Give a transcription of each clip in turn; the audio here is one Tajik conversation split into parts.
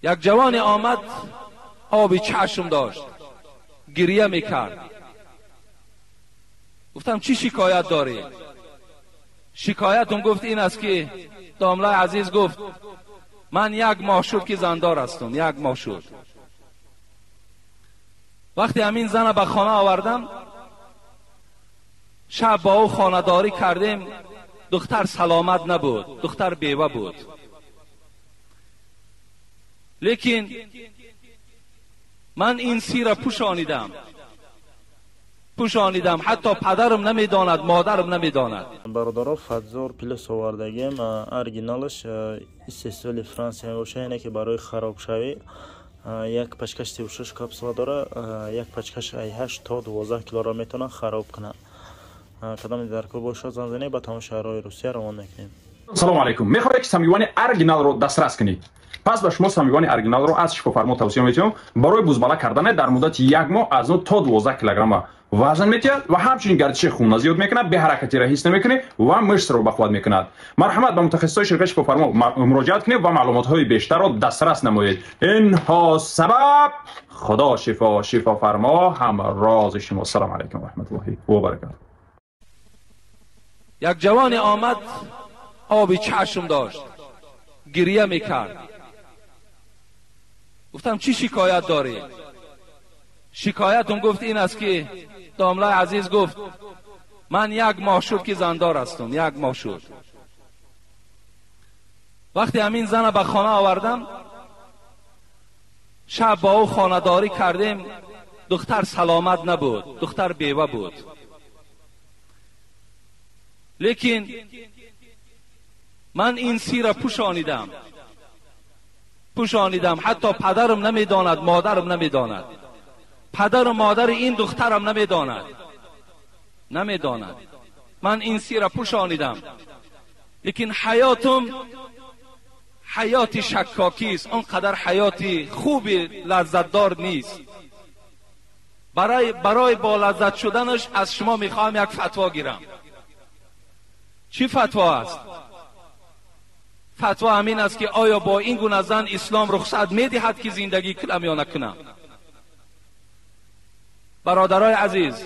یک جوانی آمد، آبی چشم داشت، گریه میکرد. گفتم چی شکایت داری؟ شکایتم گفت این است که داملای عزیز گفت من یک ماه شد که زندار هستم، یک ماه شد. وقتی همین زن به خانه آوردم، شب با او خانه‌داری کردیم، دختر سلامت نبود، دختر بیوه بود. لیکن من این سیر پوشانیدم، پوشانیدم، حتی پدرم نمیداند، مادرم نمیداند. Бародаро, Фатзор Плюс овардагем, оригиналаш истеҳсоли Франсия мебошад, яъне ки барои харобшавӣ як пачкаш 36 капсула дора, як пачкаш ай 8 то 12 килоро метавонад хароб кунад. Кадоме дар кор бошад, занг занед, ба тамоми шаҳрҳои Русия равон мекунем. Салому алайкум. Мехоҳед, ки самивани оригиналро дастрас кунед? Пас ба шумо самивани оригиналро аз Шифофармо тавсия метиҳам. Барои бузбала кардане дар муддати як моҳ аз 9 то 12 килограмма вазн метиҳад ва ҳамчунин гардиши хунна зиёд мекунад, беҳаракатиро ҳис намекунед ва мышцаро бақувват мекунад. Марҳамат, ба мутахассисои ширкати Шифофармо муроҷиат кунед ва маълумотҳои бештарро дастрас намоед. Инҳо сабаб худо шифо, Шифофармо ҳамрози шумо. Салому алайкум ва раҳматуллоҳи ва баракатуҳ. یک جوانی آمد، آبی چشم داشت، گریه میکرد. گفتم چی شکایت داری؟ شکایتم گفت این است که داملای عزیز گفت من یک ماه شد که زندار هستم، یک ماه شد. وقتی همین زن به خانه آوردم، شب با او خانه‌داری کردیم، دختر سلامت نبود، دختر بیوه بود. لیکن من این سیر پوشانیدم، پوشانیدم، حتی پدرم نمیداند، مادرم نمیداند، پدر و مادر این دخترم نمیداند، نمیداند. من این سیر پوشانیدم، لیکن حیاتم حیات شکاکی است، آنقدر حیاتی خوبی لذتدار نیست. برای با لذت شدنش از شما میخواهم یک فتوا گیرم. چی فتوا است؟ فتوا همین است که آیا با این گونه زن اسلام رخصت میدهد که زندگی کنم یا نکنم؟ برادرای عزیز،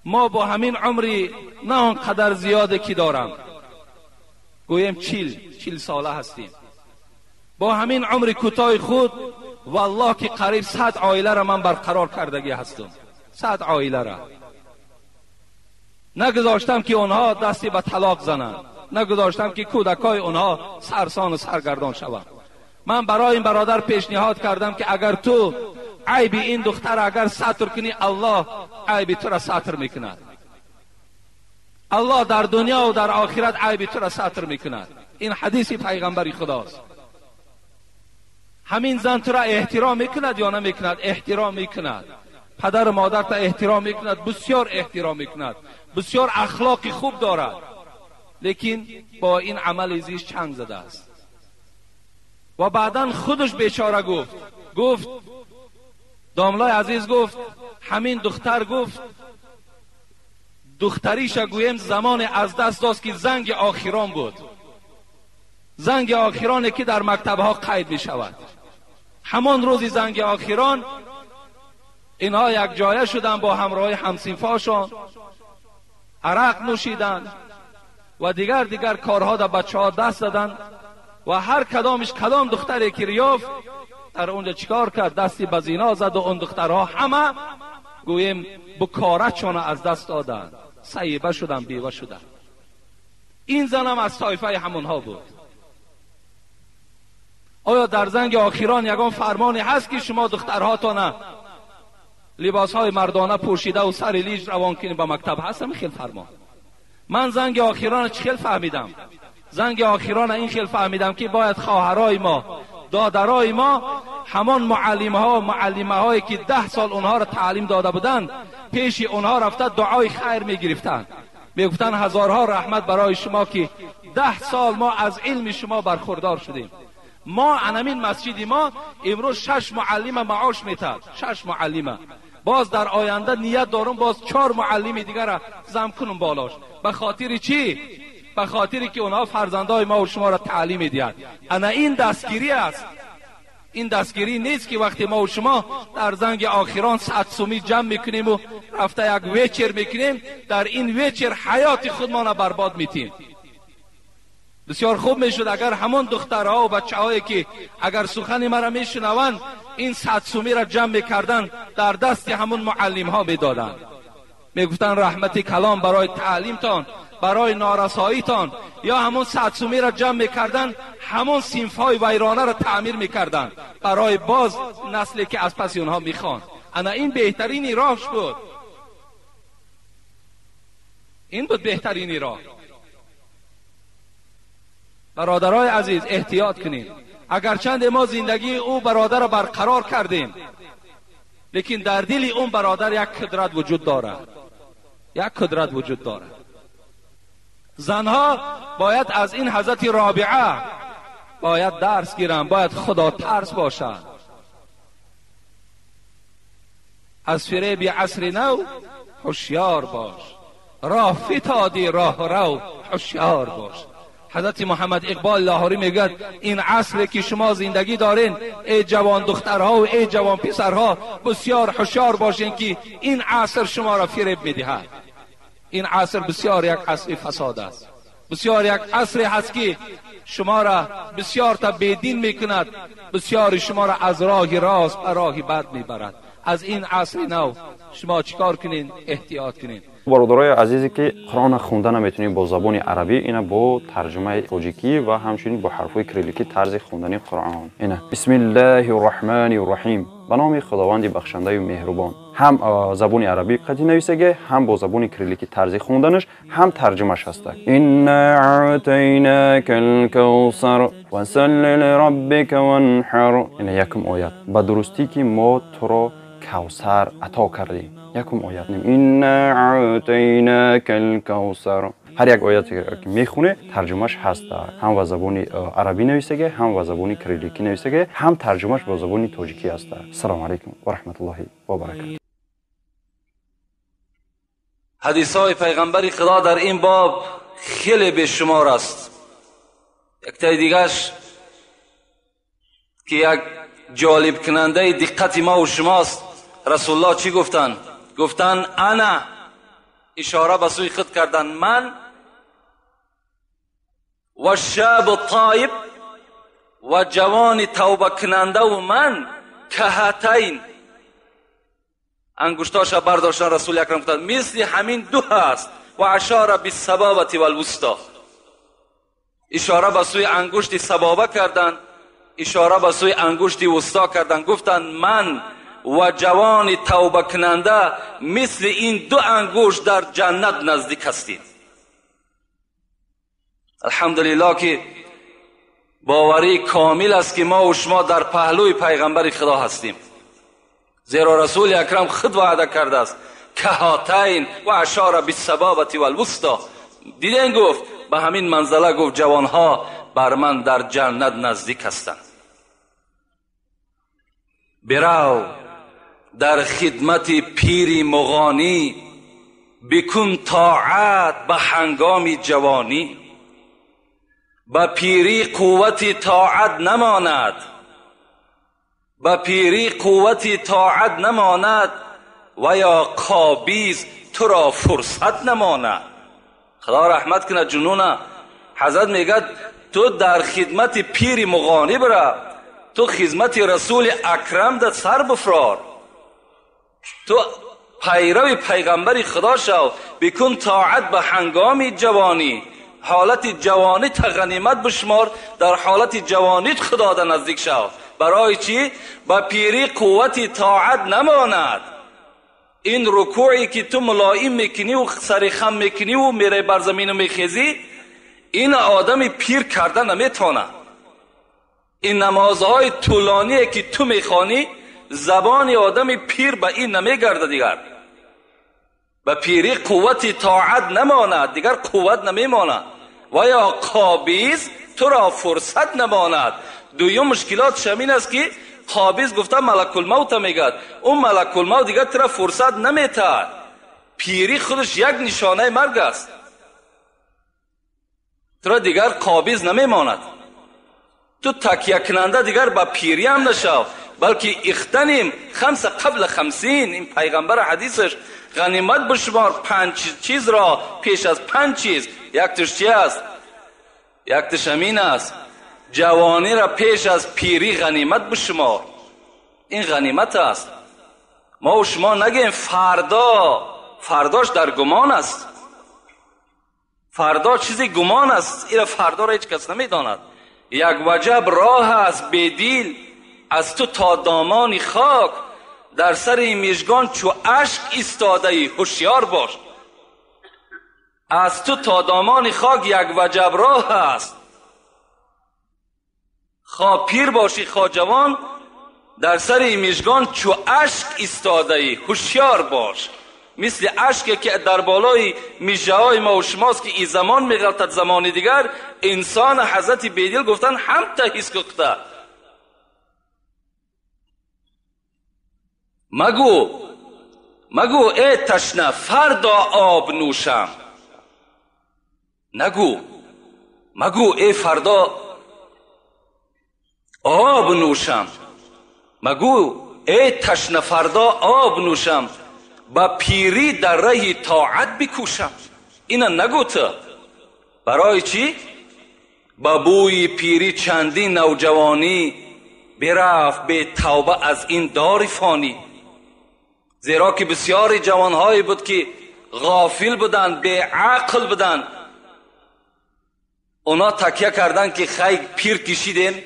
ما با همین عمری نه آنقدر زیاده که دارم، گویم 40 ساله هستیم، با همین عمر کوتاه خود والله که قریب 100 عائله را من برقرار کردگی هستم. 100 عائله را نگذاشتم که آنها دستی به طلاق زنند، نگذاشتم که کودکای آنها سرسان و سرگردان شوند. من برای این برادر پیشنهاد کردم که اگر تو عیب این دختر اگر ستر کنی، الله عیب تو را ستر میکند. الله در دنیا و در آخرت عیب تو را ستر میکند. این حدیث پیغمبر خداست. همین زن تو را احترام میکند یا نمیکند؟ احترام میکند. پدر و مادر تا احترام میکند، بسیار احترام میکند، بسیار اخلاق خوب دارد، لیکن با این عمل زیش چنگ زده است. و بعدا خودش بیچاره گفت داملای عزیز گفت همین دختر گفت دختریش گویم زمان از دست داد که زنگ آخران بود، زنگ آخرانی که در مکتبها قید می شود. همان روزی زنگ آخران اینها یک جایه شدن با همراه همصنفاشان، عرق نوشیدن و دیگر کارها در بچه ها دست دادن و هر کدامش کدام دختری که یافت در اونجا چیکار کرد؟ دستی به زینا زد و اون دخترها همه گوییم بکارتشان از دست دادن، سیبه شدن، بیوه شدن. این زنم از طایفه همونها بود. آیا در زنگ آخران یگان فرمانی هست که شما دخترهاتان لباس های مردانه پوشیده و سر لیج روان کنید به مکتب؟ هستم خیلی فرمان. من زنگ آخران چه خیلی فهمیدم؟ زنگ آخران این خیلی فهمیدم که باید خواهرای ما، دادرای ما، همان معلم ها و معلمه هایی که 10 سال اونها را تعلیم داده بودند، پیش اونها رفته دعای خیر می گرفتند، می گفتند هزارها رحمت برای شما که 10 سال ما از علم شما برخوردار شدیم. ما انمین مسجد ما امروز 6 معلم معاش میتد، 6 معلم. باز در آینده نیت دارم باز 4 معلم دیگر را زم کنم بالاش. به خاطر چی؟ به خاطری که اونها فرزندای ما و شما را تعلیم میدهند. انا این دستگیری است. این دستگیری نیست که وقتی ما و شما در زنگ آخران 100 سومی جمع میکنیم و رفته یک ویچر میکنیم، در این ویچر حیات خودمان را برباد میتیم. بسیار خوب میشد اگر همون دخترها و بچه هایی که اگر سخن مرا میشنوند این 100 سومی را جمع میکردن، در دست همون معلم ها میدادند، میگفتن رحمت کلام برای تعلیمتان، برای نارساییتان، یا همون 100 سومی را جمع میکردن، همون صنف‌های ویرانه را تعمیر میکردن برای باز نسلی که از پس اونها میخوان. انا این بهترین راهش بود، این بود بهترین راه. برادرای عزیز احتیاط کنیم. اگرچند ما زندگی او برادر را برقرار کردیم، لیکن در دل اون برادر یک قدرت وجود دارد، یک قدرت وجود دارد. زنها باید از این حضرت رابعه باید درس گیرن، باید خدا ترس باشند. از فریب عصر نو هوشیار باش، راه فتادی راه رو هوشیار باش. حضرت محمد اقبال لاهوری میگه این عصری که شما زندگی دارین ای جوان دخترها و ای جوان پسرها، بسیار هوشیار باشین که این عصر شما را فریب میدهد. این عصر بسیار یک عصر فساد است، بسیار یک عصر هست که شما را بسیار تا بیدین میکند، بسیار شما را از راه راست به راه بد میبرد. از این عصر نو شما چیکار کنین؟ احتیاط کنین. برادرای عزیزی که قرآن خونده نمیتونیم با زبان عربی، اینا با ترجمه تاجیکی و همچنین با حرفای کریلیکی طرز خوندن قرآن. اینا بسم الله الرحمن الرحیم، به نام خداوند بخشنده و مهربان. هم زبان عربی قطعی نویسگه، هم با زبان کریلیکی طرز خوندنش، هم ترجمهش هست. انا اعطیناک الکوثر فصل لربک وانحر. اینا یکم آیت. به درستی که ما تو را کوثر عطا کردیم. یکم آیت. انا اعطیناک الکوثر. هر یک آیت که میخونه ترجمهش هست، هم با زبان عربی نویسگه، هم با زبان کریلیکی نویسگه، هم ترجمهش با زبان تاجیکی هست. السلام علیکم و رحمت الله و برکاته. حدیث های پیغمبر خدا در این باب خیلی بیشمار است. یک تای دیگرش که یک جالب کننده دقت ما و شماست، رسول الله چی گفتن؟ گفتن انا، اشاره به سوی خود کردن، من و شاب طایب و جوان توبه کننده و من کهتین، انگشتاش برداشتن رسول اکرم گفتن مثل همین دو هست. و اشاره بالسبابة والوسطی، اشاره به سوی انگشت سبابه کردن، اشاره به سوی انگشت وسطا کردن، گفتن من و جوان توبه کننده مثل این دو انگشت در جنت نزدیک هستید. الحمدلله که باوری کامل است که ما و شما در پهلوی پیغمبر خدا هستیم، زیرا رسول اکرم خود وعده کرده است کهاتین و اشاره بالسبابة والوسطی. دیدین گفت به همین منزله، گفت جوانها بر من در جنت نزدیک هستند. برو در خدمت پیر مغانی، بکن طاعت به هنگام جوانی. به پیری قوت طاعت نماند، به پیری قوت طاعت نماند، و یا قابیز تو را فرصت نماند. خدا رحمت کنه جنونه. حضرت میگه تو در خدمت پیر مغانی برو، تو خدمت رسول اکرم در سر بفرار، تو پیرو پیغمبر خدا شو، بکن طاعت به هنگام جوانی. حالت جوانی تا غنیمت بشمار، در حالت جوانیت خدا در نزدیک شو. برای چی؟ به پیری قوت طاعت نماند. این رکوعی که تو ملایم میکنی و سر خم میکنی و میره بر زمین و میخیزی، این آدم پیر کرده نمیتونه. این نمازهای طولانی که تو میخوانی، زبان آدم پیر به این نمیگرده دیگر. به پیری قوت طاعت نماند، دیگر قوت نمیماند. و یا قابیز تو را فرصت نماند. دویم مشکلات شمین است که قابیز گفته ملک الموت میگد، اون ملک الموت دیگر تو را فرصت نمیتد. پیری خودش یک نشانه مرگ است، تو را دیگر قابیز نمیماند. تو تکیه کننده دیگر با پیری هم نشو، بلکه اختنیم خمسه قبل خمسین. این پیغمبر حدیثش غنیمت بشمار 5 چیز را پیش از 5 چیز. یک تش چی است؟ یک تش امین است، جوانی را پیش از پیری غنیمت بشمار. این غنیمت است. ما و شما نگیم فردا، فرداش در گمان است، فردا چیزی گمان است، این فردا را هیچ کس نمیداند. یک وجب راه است بیدیل از تو تا دامان خاک، در سر میژگان چو اشک ایستاده ای هوشیار باش. از تو تا دامان خاک یک وجب راه است، خواه پیر باشی خواه جوان، در سر میژگان چو اشک ایستاده ای هوشیار باش. مثل اشک که در بالای میژه های ما و شماست که این زمان میغلطد زمان دیگر، انسان حضرت بیدل گفتن هم تهیس کخته. مگو ای تشنه فردا آب نوشم، نگو مگو ای فردا آب نوشم، مگو ای تشنه فردا آب نوشم، با پیری در ره طاعت بکوشم. اینا نگو تو. برای چی؟ با بوی پیری چندین نوجوانی برفت به توبه از این دار فانی. زیرا که بسیاری جوانهایی بود که غافل بودند، به عقل بودند، اونا تکیه کردن که خیلی پیر کشیدیم،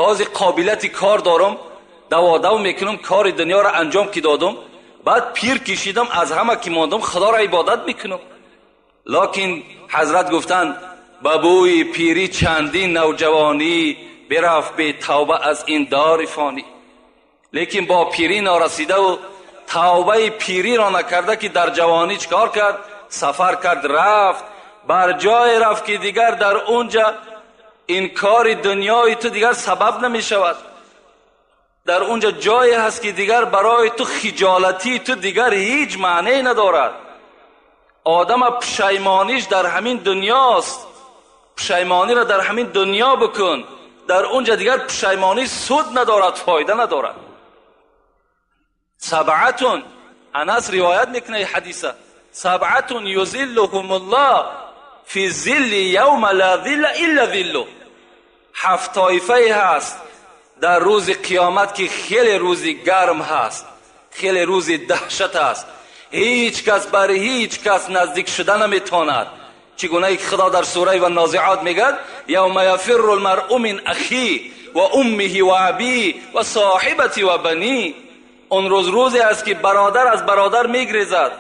از قابلیت کار دارم، دو میکنم، کار دنیا را انجام که دادم، بعد پیر کشیدم، از همه که ماندم خدا را عبادت میکنم. لکن حضرت گفتند بابوی پیری چندین نوجوانی برفت به توبه از این دار فانی. لیکن با پیری نارسیده و توبه پیری را نکرده که در جوانی چکار کرد؟ سفر کرد، رفت بر جای رفت که دیگر در اونجا این کار دنیای تو دیگر سبب نمی شود. در اونجا جایی هست که دیگر برای تو خجالتی تو دیگر هیچ معنی ندارد. آدم پشیمانیش در همین دنیاست، پشیمانی را در همین دنیا بکن، در اونجا دیگر پشیمانی سود ندارد، فایده ندارد. سبعتون، انس روایت میکنه حدیثه، سبعتون یذلهم الله فی ظل یوم لا ظل الا ظله. 7 طایفه هست در روز قیامت که خیلی روزی گرم هست، خیلی روزی دهشت هست، هیچ کس بر هیچ کس نزدیک شده نمیتواند. چگونه که خدا در سوره و نازعات میگد یوم یفر المرء من اخیه و امه و ابیه و صاحبته و بنیه. اون روز روزی است که برادر از برادر میگریزد،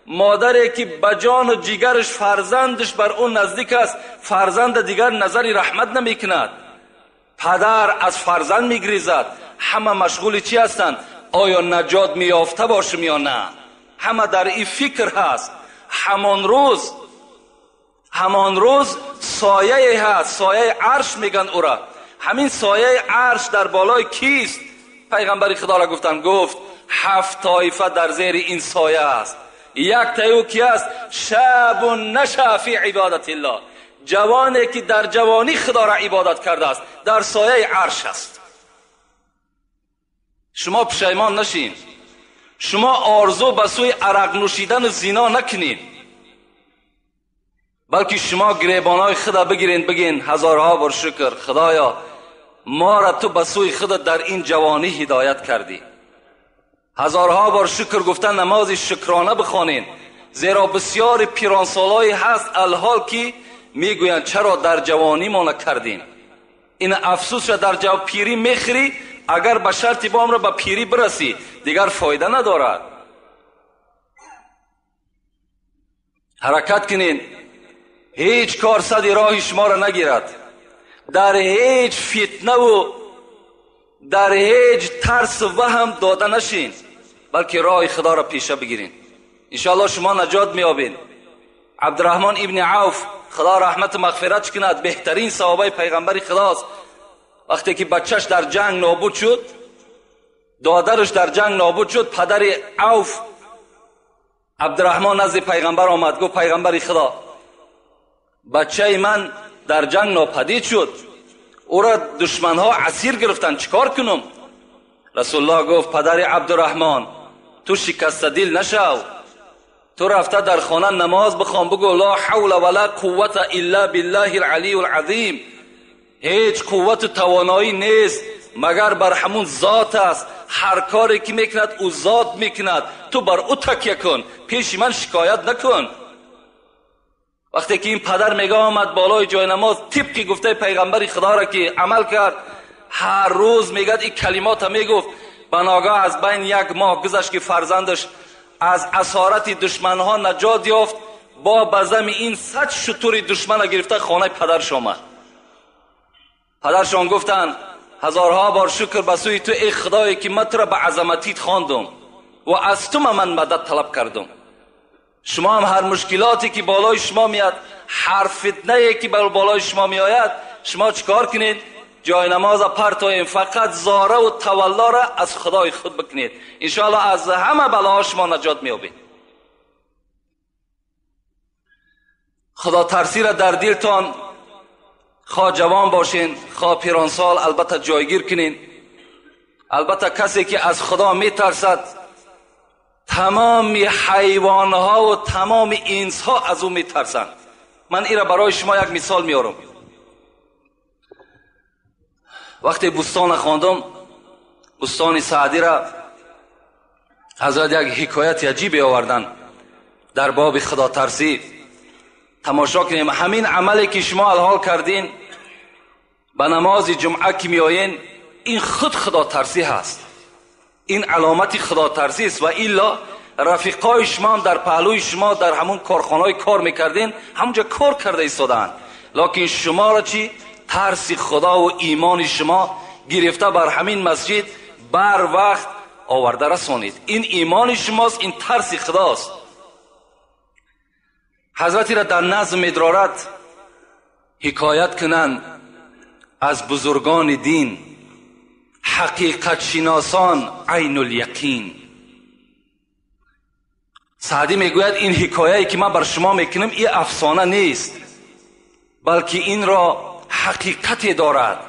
مادری که به جان و جگرش فرزندش بر اون نزدیک است، فرزند دیگر نظری رحمت نمیکند، پدر از فرزند میگریزد. همه مشغول چی هستند؟ آیا نجات میافته باشم یا نه؟ همه در این فکر هست. همان روز سایه هست، سایه عرش میگن او را. همین سایه عرش در بالای کیست؟ پیغمبر خدا را گفتن، گفت 7 طایفه در زیر این سایه است. یک تایو کی است؟ شاب نشأ فی عبادت الله، جوانی که در جوانی خدا را عبادت کرده است، در سایه عرش است. شما پشیمان نشین، شما آرزو به سوی عرق نوشیدن و زنا نکنین، بلکه شما گریبانای خدا بگیرین، بگین هزارها بار شکر خدایا ما را تو به سوی خدا در این جوانی هدایت کردی. هزارها بار شکر گفتن، نماز شکرانه بخوانین، زیرا بسیار پیرانسالایی هست الحال که میگویند چرا در جوانی ما نکردین. این افسوس را در جو پیری میخری، اگر به شرطی بام را به پیری برسی دیگر فایده ندارد. حرکت کنین، هیچ کار صد راه شما را نگیرد، در هیچ فتنه و در هیچ ترس و وهم داده نشین، بلکه راه خدا را پیشه بگیرین. انشاءالله شما نجات میابین. عبدالرحمن ابن عوف خدا رحمت و مغفرت کند، بهترین صحابه پیغمبر خداست. وقتی که بچهش در جنگ نابود شد، دادرش در جنگ نابود شد، پدر عوف عبدالرحمن نزد پیغمبر آمد، گفت پیغمبر خدا بچه من در جنگ ناپدید شد، او را دشمنها اسیر گرفتن، چیکار کنم؟ رسول الله گفت پدر عبدالرحمن تو شکست دل نشو، تو رفته در خانه نماز بخوان، بگو لا حول ولا قوت الا بالله العلی العظیم. هیچ قوت و توانایی نیست مگر بر همون ذات است. هر کاری که میکند او ذات میکند، تو بر او تکیه کن، پیش من شکایت نکن. وقتی که این پدر میگه آمد بالای جای نماز، طبقی گفته پیغمبر خدا را که عمل کرد، هر روز میگه این کلمات میگفت. بناگاه از بین یک ماه گذشت که فرزندش از اسارت دشمنها نجات یافت. با بزم این 100 شتر دشمن گرفته خانه پدرش آمد. پدرشان گفتند هزارها بار شکر به سوی تو ای خدایی که من تو را به عظمتیت خواندم و از تو من مدد طلب کردم. شما هم هر مشکلاتی که بالای شما میاد، هر فتنه که بالای شما میآید، شما چیکار کنید؟ جای نماز پرتویم، فقط زاره و تولا را از خدای خود بکنید، انشاءالله از همه بلاها شما نجات میابید. خدا ترسی را در دلتان، خواه جوان باشین خواه پیرانسال، البته جایگیر کنین. البته کسی که از خدا میترسد تمام حیوانها و تمام انسها از او میترسند. من این را برای شما یک مثال میارم. وقتی بستان خواندم، بستان سعدی را حضرت یک حکایت عجیبی آوردن در باب خدا ترسی. تماشا کنیم همین عملی که شما الحال کردین، به نماز جمعه که میآیین، این خود خدا ترسی هست، این علامت خدا ترسی است. و الا رفیقای شما هم در پهلوی شما در همون کارخانه‌های کار میکردین، همونجا کار کرده ایستادند، لکن شما را چی؟ ترس خدا و ایمان شما گرفته بر همین مسجد بر وقت آورده رسانید. این ایمان شماست، این ترس خداست. حضرتی را در نظم ادرارت حکایت کنند از بزرگان دین، حقیقت شناسان عین الیقین. سعدی میگوید این حکایه‌ای که من بر شما میکنم این افسانه نیست، بلکه این را حقیقتی دارد،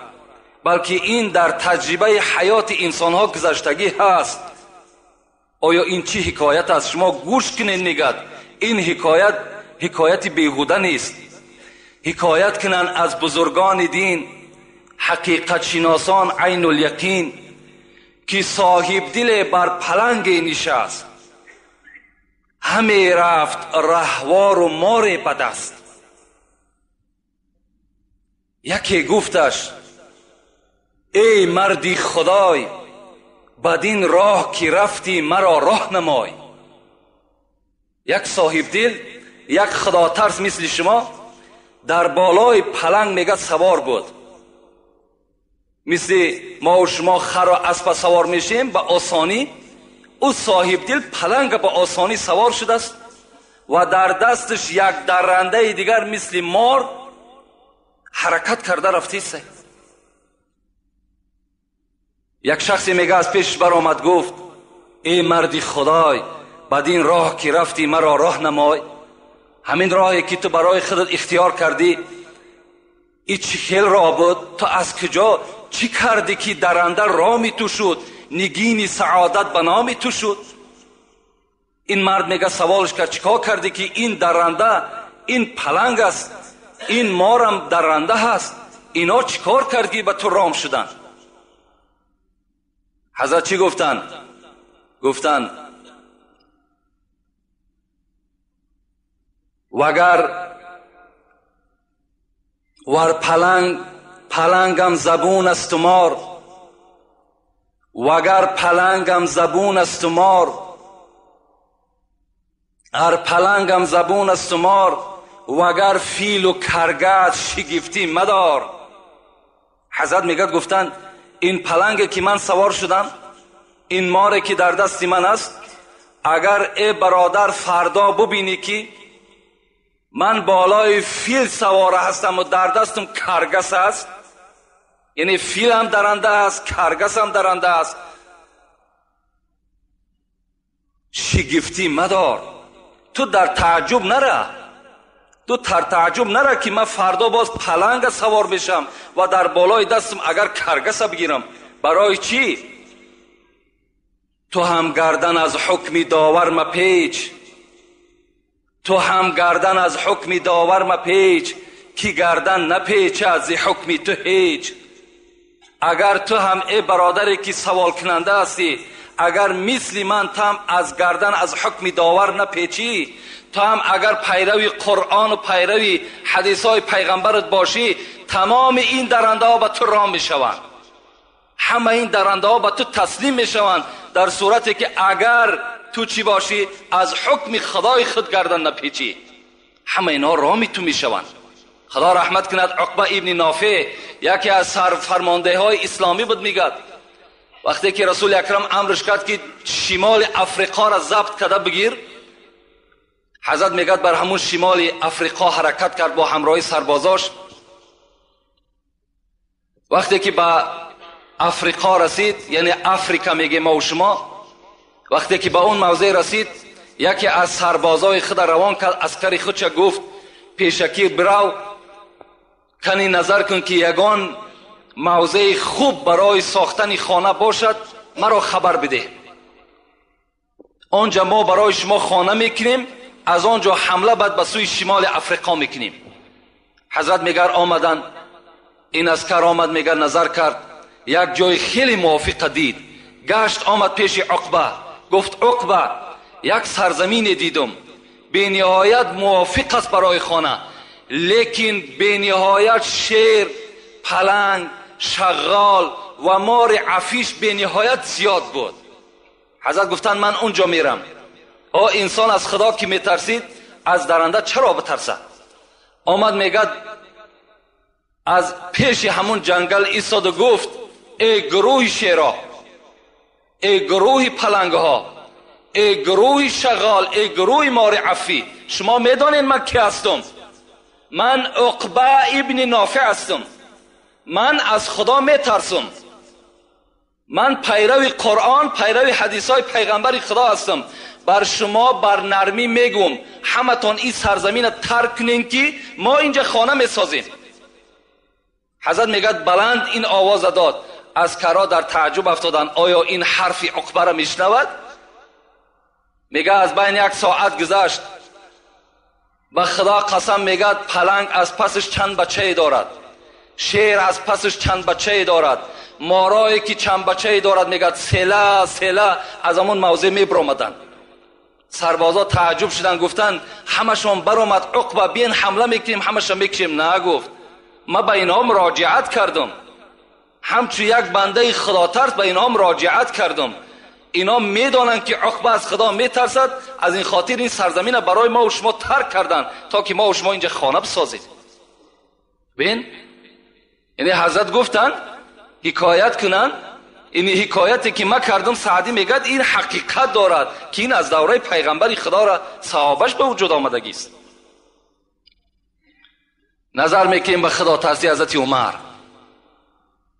بلکه این در تجربه حیات انسانها گذشتگی هست. آیا این چی حکایت است؟ شما گوش کنید. میگد این حکایت حکایت بیهوده نیست. حکایت کنند از بزرگان دین، حقیقت شناسان عین الیقین، که صاحب دل بر پلنگ نشست، همی رفت رهوار و مار به دست. یکی گفتش ای مردی خدای، بدین راه که رفتی مرا راه نمای. یک صاحب دل، یک خدا ترس مثل شما در بالای پلنگ میگه سوار بود. مثل ما و شما خر و اسب سوار میشیم به آسانی، او صاحب دل پلنگ به آسانی سوار شده است و در دستش یک درنده دیگر مثل مار حرکت کرده رفته است. یک شخصی میگه از پیش برآمد گفت ای مردی خدای، بدین راه که رفتی مرا راه نمای. همین راهی که تو برای خودت اختیار کردی، ای چی خیل راه بود؟ تو از کجا چی کردی که درنده رامی تو شد، نگین سعادت به نامی تو شد؟ این مرد میگه سوالش کرد چیکار کردی که این درنده، این پلنگ است، این مارم درنده هست، اینا چیکار کردی به تو رام شدن؟ حضرت چی گفتن؟ گفتن وگر ور پلنگ پلنگم زبون است و مار، وگر پلنگم زبون است و مار، ار پلنگم زبون است و مار، وگر فیل و کرگد شگفتی مدار. حضرت میگه گفتن این پلنگ که من سوار شدم، این ماره که در دست من است، اگر ای برادر فردا ببینی که من بالای فیل سواره هستم و در دستم کرگس است، یعنی فیل هم درنده است، کرگس هم درنده است، شگفتی مدار، تو در تعجب نره. Ту тар таъҷуб нара, ки ман фардо боз паланга савор мешам ва дар болои дастам агар каргаса бигирам. Барои чӣ? Ту ҳам гардан аз ҳукми довар мапеч, ту ҳам гардан аз ҳукми довар мапеч, ки гардан напечад зи ҳукми ту ҳеҷ. Агар ту ҳам, э бародаре ки саволкунанда ҳастӣ, агар мисли ман ту ҳам аз гардан аз ҳукми довар напечӣ, ту ҳам агар пайрави Қуръону пайрави ҳадисҳои пайғамбарат бошӣ, тамоми ин дарандаҳо ба ту ром мешаванд, ҳама ин дарандаҳо ба ту таслим мешаванд, дар сурате ки агар ту чӣ бошӣ, аз ҳукми худои худ гардан напечӣ, ҳама инҳо роми ту мешаванд. Худо раҳмат кунад Уқба ибни Нофеъ, яке аз сарфармондаҳои исломӣ буд, мегӯяд вақте ки Расули Акрам амрш кард, ки шимоли Африқоро забт карда бигир, ҳазрат мегӯяд бар ҳамун шимоли Африқо ҳаракат кард бо ҳамроҳи сарбозош. Вақте ки ба Африқо расид, яъне Африка мегем мо шумо, вақте ки ба он мавзеъ расид, яке аз сарбозои худа равон кард, аскари худша гуфт: пешакӣ бирав, кани назар кун, ки ягон мавзеи хуб барои сохтани хона бошад, маро хабар бидеҳ. Он ҷа мо барои шумо хона мекунем, аз он ҷо ҳамла баъд ба сӯи шимоли Африқо мекунем. Ҳазрат мегар омаданд, ин аскар омад, мегар назар кард, як ҷои хеле мувофиқа дид, гашт омад пеши Уқба, гуфт: Уқба, як сарзамине дидум, бениҳоят мувофиқ аст барои хона, лекин бениҳоят шер, паланг, шағғол ва мори афиш бениҳоят зиёд буд. Ҳазрат гуфтанд: ман он ҷо мерам. О, инсон аз Худо ки метарсид, аз даранда чаро битарсад? Омад, мегӯяд, аз пеши ҳамун ҷангал истоду гуфт: эй гурӯҳи шеро, эй гурӯҳи палангҳо, эй гурӯҳи шағол, эй гурӯҳи мори афӣ, шумо медонед ман ки ҳастам? Ман Уқба ибни Нофеъ ҳастам. Ман аз Худо метарсам. Ман пайрави Қуръон, пайрави ҳадисҳои пайғамбари Худо ҳастам. Бар шумо бар нармӣ мегӯм, ҳаматон ин сарзамина тарк кунем, ки мо инҷа хона месозем. Ҳазрат мегӯяд баланд ин овоза дод, аскарҳо дар таъҷуб афтоданд, оё ин ҳарфи Уқбаро мешунавад? Мегӯяд аз байни як соат гузашт, ба Худо қасам, мегӯяд, паланг аз пасаш чанд бачае дорад, шер аз пасаш чанд бачае дорад, морое ки чанд бачае дорад, мегӯяд, села села аз ҳамон мавзеъ мебиромаданд. Сарбозо таъҷуб шуданд, гуфтанд: ҳамашон баромад, Уқба, биен ҳамла мекунем, ҳамаша мекушем. На, гуфт, ман ба инҳо муроҷиат кардам, ҳамчун як бандаи худотарс ба инҳо муроҷиат кардам, инҳо медонанд, ки Уқба аз Худо метарсад, аз ин хотир ин сарзамина барои мо шумо тарк карданд, то ки мо шумо инҷа хона бисозем. Бин, яъне ҳазрат гуфтанд, ҳикоят кунанд, ин ҳикояте ки ман кардам, Саъдӣ мегӯяд, ин ҳақиқат дорад, ки ин аз давраи пайғамбари Худоро саҳобаш ба вуҷуд омадагист. Назар мекунем ба худотарсии ҳазрати Умар.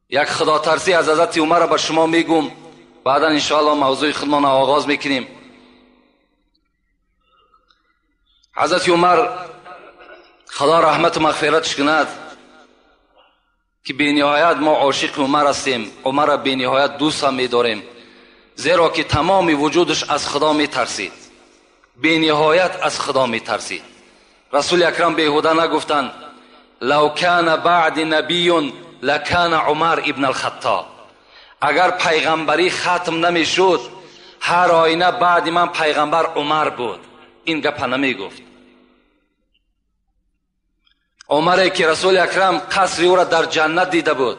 Як худотарсӣ аз ҳазрати Умарро ба шумо мегӯм, баъдан иншоалло мавзӯи худмонро оғоз мекунем. Ҳазрати Умар, Худо раҳмату мағфиратш кунад, ки бениҳоят мо ошиқи Умар ҳастем, Умарро бениҳоят дӯст ҳам медорем, зеро ки тамоми вуҷудаш аз Худо метарсид, бениҳоят аз Худо метарсид. Расули Акрам беҳуда нагуфтанд: лав кана баъди набиюн лакана Умар ибн алхаттоб. Агар пайғамбарӣ хатм намешуд, ҳар оина баъди ман пайғамбар Умар буд. Ин гапа намегуфт. Умаре ки Расули Акрам қасри ӯро дар ҷаннат дида буд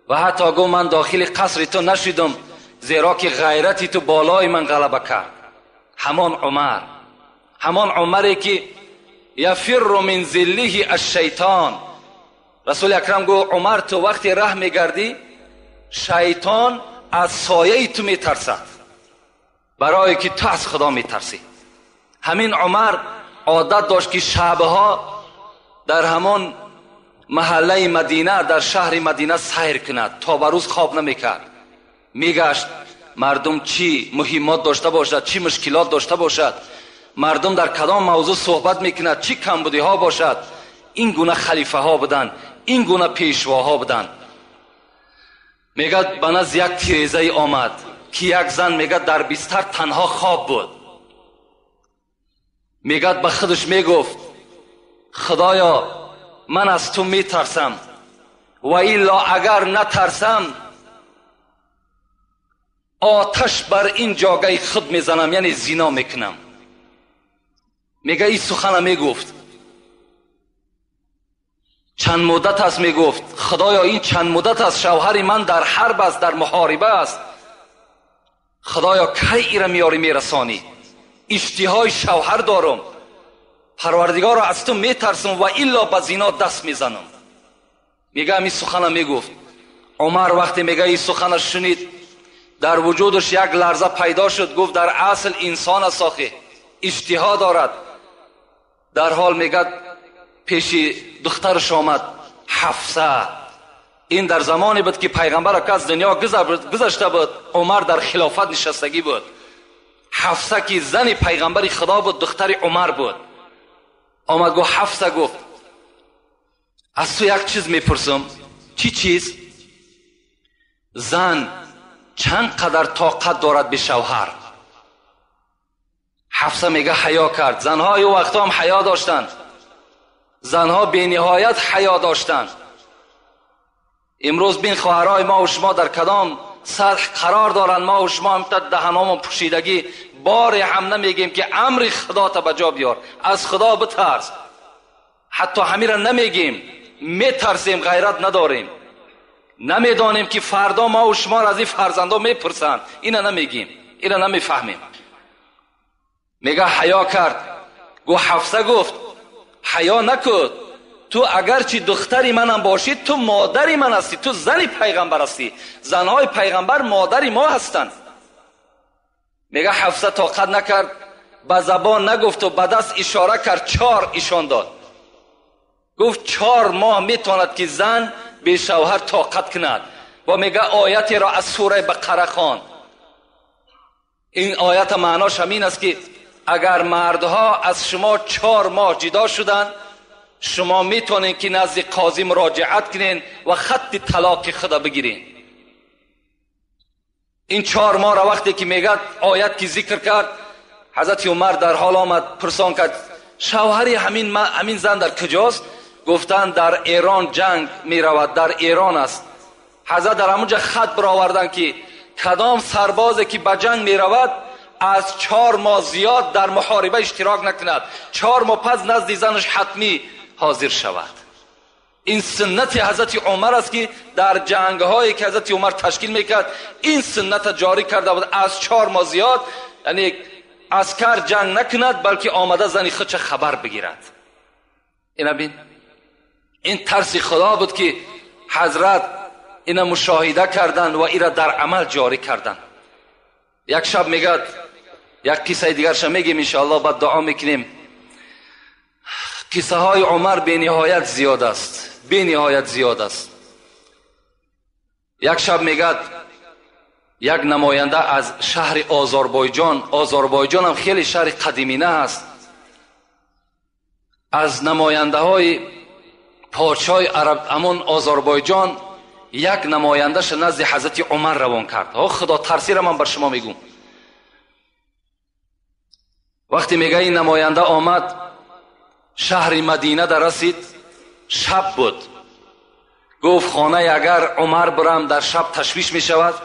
ва ҳатто гуфт: ман дохили қасри ту нашидам, зеро ки ғайрати ту болои ман ғалаба кард. Ҳамон Умар, ҳамон Умаре ки яфирру мин зиллиҳи ашшайтон. Расули Акрам гуфт: Умар, ту вақте раҳ мегардӣ, шайтон аз сояи ту метарсад, барое ки ту аз Худо метарсӣ. Ҳамин Умар одат дошт, ки шабҳо дар ҳамон маҳаллаи Мадина, дар шаҳри Мадина сайр кунад, то ба рӯз хоб намекард, мегашт, мардум чӣ муҳиммот дошта бошад, чӣ мушкилот дошта бошад. Мардум дар кадом мавзӯъ суҳбат мекунад, чӣ камбудиҳо бошад. Ин гуна халифаҳо буданд, ин гуна пешвоҳо буданд. Мегӯяд ба назди як тирезае омад ки як зан, мегӯяд, дар бистар танҳо хоб буд. Мегӯяд ба худаш мегуфт: худоё, ман аз ту метарсам ва илло агар натарсам оташ бар ин ҷогаи худ мезанам, яъне зино мекунам. Мегӯяд ин сухана мегуфт. Чанд муддат аст мегуфт: худоё, ин чанд муддат аст шавҳари ман дар ҳарб аст, дар муҳориба аст. Худоё, кай ира меёрӣ мерасонӣ? Иштиҳои шавҳар дорам. Парвардигоро, аз ту метарсам ва илло ба зино даст мезанам. Мегӯяд ин сухана мегуфт. Умар вақте мегӯяд ин сухана шунид, дар вуҷудаш як ларза пайдо шуд. Гуфт дар асл инсон аст, охи иштиҳо дорад. Дар ҳол мегӯяд пеши духтараш омад Ҳафса. Ин дар замоне буд ки пайғамбар аз дунё гузашта буд, Умар дар хилофат нишастагӣ буд. Ҳафса ки зани пайғамбари Худо буд, духтари Умар буд. Омад гуфт: Ҳафса, гуфт, аз ту як чиз мепурсам. Чӣ чиз? Зан чанд қадар тоқат дорад бе шавҳар? Ҳафса мега ҳаё кард. Занҳои ӯ вақтҳо ҳам ҳаё доштанд. Занҳо бениҳоят ҳаё доштанд. Имрӯз бин хоҳарҳои мо ва шумо дар кадом сатҳ қарор доранд. Мо ва шумо ҳам даҳаномон пӯшидагӣ, боре ҳам намегем ки амри худота ба ҷо биёр, аз Худо битарс. Ҳатто ҳамира намегем, метарсем, ғайрат надорем. Намедонем ки фардо мо ва шумо аз ин фарзандо мепурсанд. Ина намегем, ина намефаҳмем. Мега ҳаё кард. Гуфт Ҳафса, гуфт ҳаё накун. Ту агарчи духтари манам бошӣ, ту модари ман ҳастӣ, ту зани пайғамбар ҳастӣ. Занҳои пайғамбар модари мо ҳастанд. Мега Ҳафса тоқат накард, ба забон нагуфту ба даст ишора кард, 4 ишон дод. Гуфт 4 моҳ метавонад ки зан бе шавҳар тоқат кунад. Ва мега оятеро аз сураи Бақара хонд. Ин оята маънош ҳамин аст ки агар мардҳо аз шумо 4 моҳ ҷудо шуданд, шумо метавонед ки назди қозӣ муроҷиат кунед ва хатти талоқи худа бигиред. Ин 4 моҳро вақте ки мегӯяд оят ки зикр кард, ҳазрати Умар дар ҳол омад, пурсон кард: шавҳари ҳамин зан дар куҷост? Гуфтанд дар Эрон ҷанг меравад, дар Эрон аст. Ҳазрат дар ҳамонҷа хат бароварданд ки кадом сарбозе ки ба ҷанг меравад аз 4 моҳ зиёд дар муҳориба иштирок накунад, 4 моҳ пас назди занаш ҳатмӣ ҳозир шавад. Ин суннати ҳазрати Умар аст ки дар ҷангҳое ки ҳазрати Умар ташкил мекард, ин сунната ҷорӣ карда буд. Аз 4 моҳ зиёд, яъне аскар ҷанг накунад, балки омада зани худша хабар бигирад. Ина бин, ин тарси Худо буд ки ҳазрат ина мушоҳида карданд ва ира дар амал ҷорӣ карданд. Як шаб мегӯяд, як қиссаи дигарша мегем иншоаллоҳ, баъд дуо мекунем. Қиссаҳои Умар бениҳоят зиёд аст, бениҳоят зиёд аст. Як шаб мегӯяд як намоянда аз шаҳри Озарбойҷон, Озарбойҷон ҳам хеле шаҳри қадимина аст, аз намояндаҳои подшоҳи араб ҳамон Озарбойҷон як намояндаша назди ҳазрати Умар равон кард. О Худо тарсира ман бар шумо мегӯм. Вақте мегӯяд ин намоянда омад, шаҳри Мадина дар расид, шаб буд. Гуфт хонаи агар Умар бирам дар шаб ташвиш мешавад,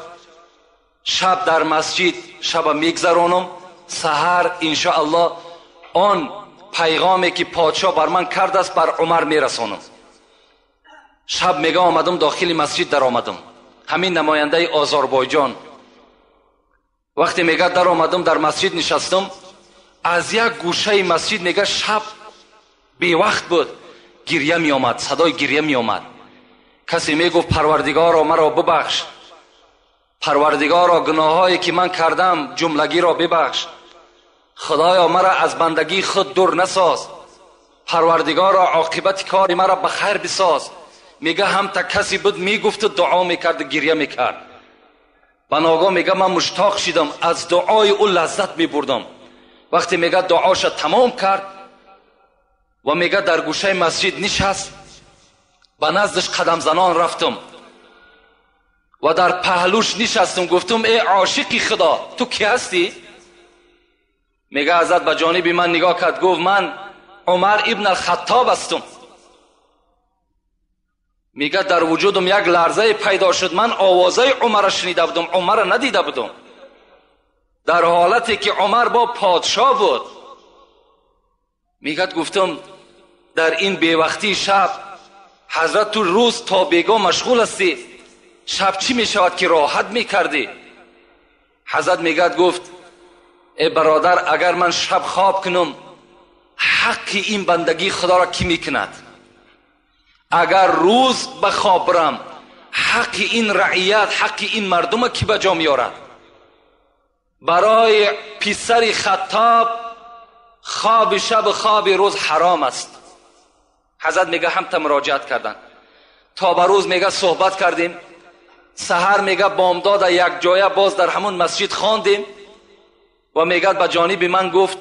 шаб дар масҷид шаба мегзаронам, саҳар иншоаллоҳ он пайғоме ки подшоҳ бар ман кардааст бар Умар мерасонам. Шаб мега омадам, дохили масҷид даромадам. Ҳамин намояндаи Озарбойҷон вақте мега даромадам, дар масҷид нишастам, аз як гӯшаи масҷид мега шаб бевақт буд, гиря меомад, садои гиря меомад. Касе мегуфт Парвардигоро маро бибахш, Парвардигоро гуноҳҳое ки ман кардам ҷумлагиро бибахш, Худоё маро аз бандагии худ дур насоз, Парвардигоро оқибати кори маро ба хайр бисоз. Мега ҳамта касе буд мегуфту дуо мекарду гиря мекард. Ба ногоҳ мега ман муштоқ шидам, аз дуои ӯ лаззат мебурдам. وقتی میگه دعاش تمام کرد و میگه در گوشه مسجد نشست، به نزدش قدم زنان رفتم و در پهلوش نشستم، گفتم ای عاشقی خدا تو کی هستی؟ میگه حضرت به جانب من نگاه کرد، گفت من عمر ابن الخطاب هستم. میگه در وجودم یک لرزه پیدا شد، من آوازه عمر را شنیده بودم، عمر را ندیده بودم، در حالتی که عمر با پادشاه بود. میگه گفتم در این بیوقتی شب حضرت تو روز تا بیگاه مشغول هستی، شب چی میشود که راحت میکردی؟ حضرت میگه گفت ای برادر، اگر من شب خواب کنم حق این بندگی خدا را کی میکند؟ اگر روز به خواب برم حق این رعیت، حق این مردم کی به جا میارد؟ برای پسر خطاب خواب شب خواب روز حرام است. حضرت میگه هم تا مراجعت کردن، تا به روز میگه صحبت کردیم، سحر میگه بامداد یک جایه باز در همون مسجد خواندیم و میگه به جانب من گفت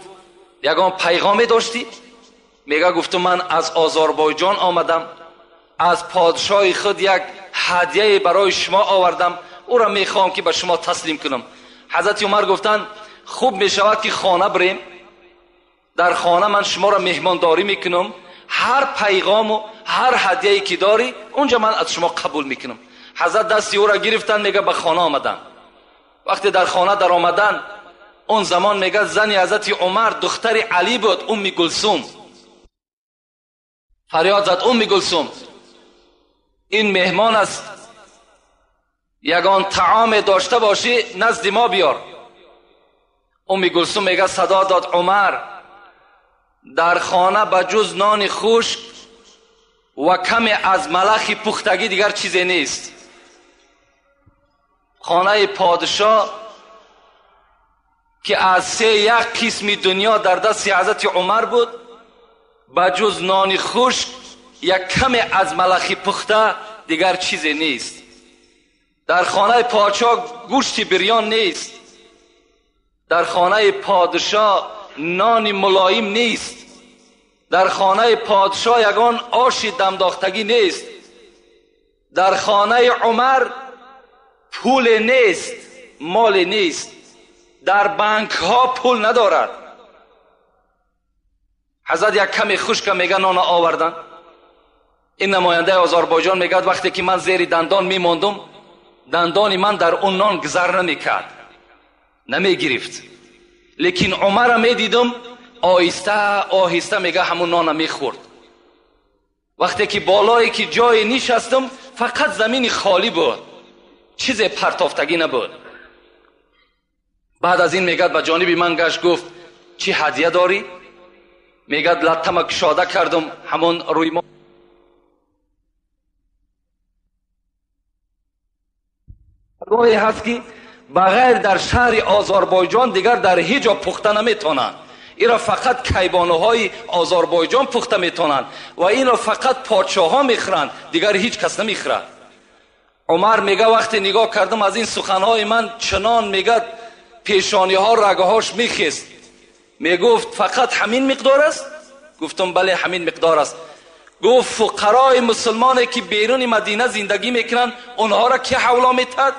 یگان پیغام داشتی؟ میگه گفتم من از آذربایجان آمدم، از پادشاه خود یک هدیه برای شما آوردم، او را میخوام که به شما تسلیم کنم. حضرت عمر گفتن خوب میشود که خانه بریم، در خانه من شما را مهمانداری میکنم، هر پیغام و هر هدیه‌ای که داری اونجا من از شما قبول میکنم. حضرت دستی او را گرفتن، میگه به خانه آمدن. وقتی در خانه در آمدن، اون زمان میگه زن حضرت عمر دختر علی بود، ام گلثوم. فریاد زد ام گلثوم این مهمان است، یگان طعام داشته باشی نزد ما بیار. ام گلثوم میگه صدا داد عمر در خانه به جز نان خشک و کمی از ملخ پختگی دیگر چیزی نیست. خانه پادشاه که از 3 قسم دنیا در دست حضرت عمر بود، به جز نان خشک یک کمی از ملخ پخته دیگر چیزی نیست. در خانه پادشاه گوشت بریان نیست، در خانه پادشاه نان ملایم نیست، در خانه پادشاه یگان آش دمداختگی نیست، در خانه عمر پول نیست، مال نیست، در بانک ها پول ندارد. حضرت یک کمی خشک میگه نان آوردن. این نماینده آذربایجان میگه وقتی که من زیر دندان میماندم، دندان من در اون نان گذر نمیکرد، نمیگرفت، لیکن عمر میدیدم آهسته آهسته میگه همون نان میخورد. وقتی که بالایی که جای نشستم فقط زمین خالی بود، چیز پرتافتگی نبود. بعد از این میگه به جانب من گشت، گفت چی هدیه داری؟ میگه لطمه کشاده کردم، همون روی ما گاهی هست که بغیر در شهر آذربایجان دیگر در هیچ جا پخته نمیتونن. این را فقط کیبانوهای آذربایجان پخته میتونن و این را فقط پادشاه ها میخورند، دیگر هیچ کس نمیخورد. عمر میگه وقتی نگاه کردم از این سخنهای من چنان میگه پیشانی ها رگهاش میخست. میگفت فقط همین مقدار است؟ گفتم بله همین مقدار است. گفت فقرای مسلمانی که بیرون مدینه زندگی میکنن اونها را که حولا میتد؟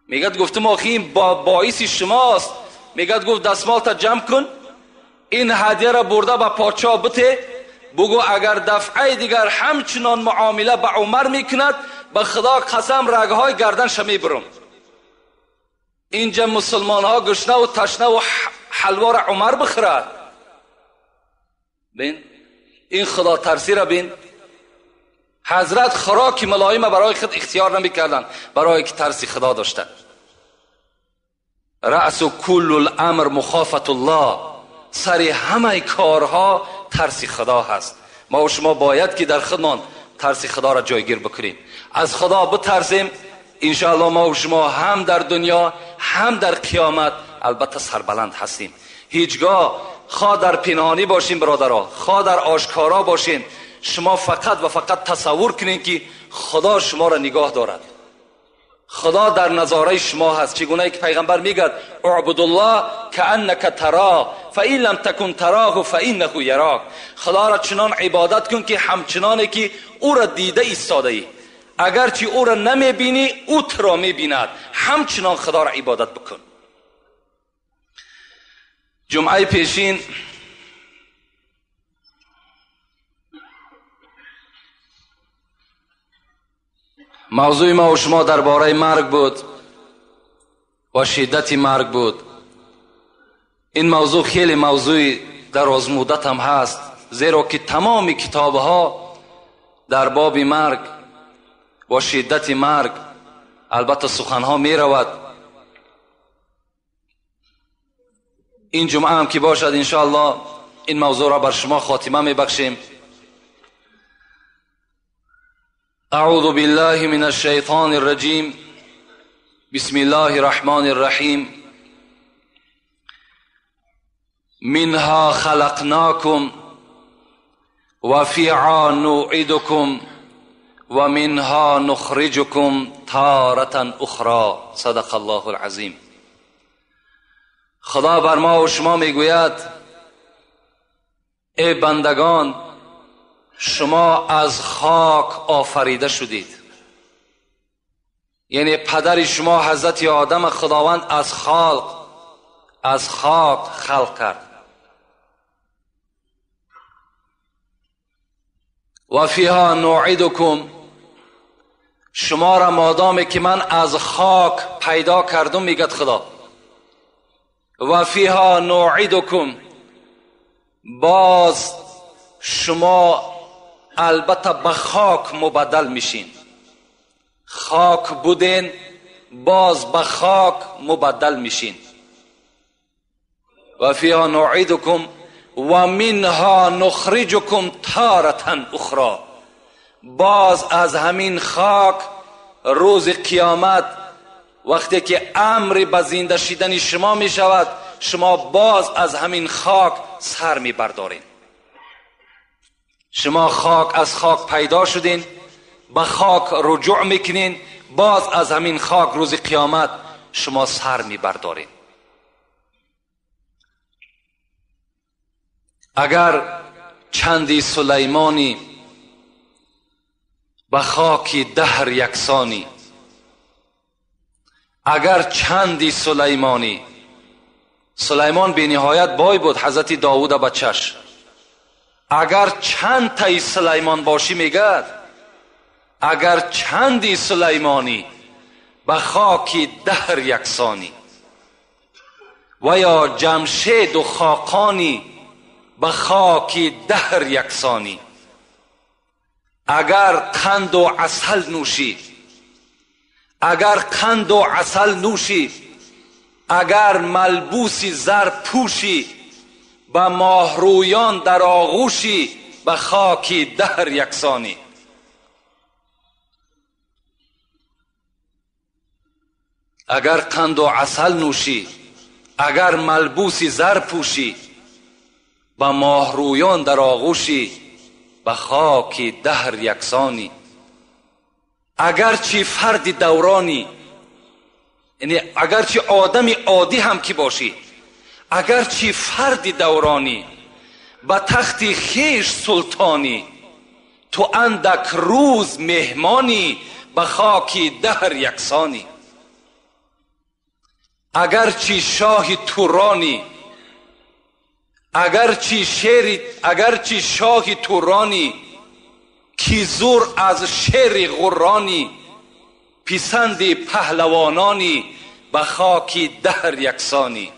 میگه گفتم آخه این باعث شماست. میگه گفت دستمال تا جمع کن، این هدیه را برده به پادشاه بته، بگو اگر دفعه دیگر همچنان معامله به عمر میکند به خدا قسم رگهای گردنش میبرم. اینجا مسلمان ها گشنه و تشنه و حلوا را عمر بخورد. بین این خدا ترسی را بین. حضرت خوراک ملایم برای خود اختیار نمیکردن، برای که ترسی خدا داشتن. رأس کل الامر مخافت الله، سر همه کارها ترسی خدا هست. ما و شما باید که در خودمان ترسی خدا را جایگیر بکنیم، از خدا بترسیم. انشاءالله ما و شما هم در دنیا هم در قیامت البته سربلند هستیم. هیچگاه خواه در پنهانی باشیم برادرها، خواه در آشکارا باشیم، شما فقط و فقط تصور کنین که خدا شما را نگاه دارد. خدا در نظاره شما هست. چگونه که پیغمبر میگه اعبد الله کأنک تراه فإن لم تکن تراه فإنه یراک. خدا را چنان عبادت کن که همچنانه که او را دیده ایستاده ای، اگرچه او را نمیبینی او تو را میبیند، همچنان خدا را عبادت بکن. جمعه پیشین موضوع ما و شما درباره مرگ بود و شدت مرگ بود. این موضوع خیلی موضوع دراز مدت هم هست، زیرا که تمام کتابها در باب مرگ و شدت مرگ البته سخنها می رود. این جمعه هم که باشد انشاءالله این موضوع را بر شما خاتمه می بخشیم. اعوذ بالله من الشیطان الرجیم، بسم الله الرحمن الرحیم. منها خلقناکم و فیها نعیدکم و منها نخرجکم تارة اخرى. صدق الله العظیم. خدا بر ما و شما میگوید ای بندگان، شما از خاک آفریده شدید. یعنی پدر شما حضرت آدم خداوند از خاک خلق کرد. و فیها نعیدکم، شما را مادامی که من از خاک پیدا کردم میگد خدا، و فیها نعیدکم، باز شما البته به خاک مبدل میشین. خاک بودین باز به خاک مبدل میشین. و فیها نعیدکم و منها نخرجکم تارة اخرى، باز از همین خاک روز قیامت وقتی که امر به زنده شدن شما می شود، شما باز از همین خاک سر می بردارین. شما خاک از خاک پیدا شدین، به خاک رجوع میکنین، باز از همین خاک روز قیامت شما سر می بردارین. اگر چندی سلیمانی به خاک دهر یکسانی، اگر چندی سلیمانی، سلیمان بی نهایت بای بود، حضرت داوود بچش، اگر چند تای سلیمان باشی میگد، اگر چندی سلیمانی به خاک دهر یکسانی، و یا جمشید و خاقانی به خاک دهر یکسانی، اگر قند و عسل نوشی، اگر قند و عسل نوشی، اگر ملبوسی زر پوشی، به ماهرویان در آغوشی، به خاک دهر یکسانی. اگر قند و عسل نوشی، اگر ملبوسی زر پوشی، به ماهرویان در آغوشی، به خاک دهر یکسانی. اگرچه فرد دورانی، یعنی اگرچه آدم عادی هم که باشی، اگرچه فرد دورانی، به تخت خویش سلطانی، تو اندک روز مهمانی، به خاک دهر یکسانی. اگرچه شاه تورانی، اگرچه شاه تورانی، کی زور از شیر غرانی، پسند پهلوانانی، به خاک دهر یکسانی.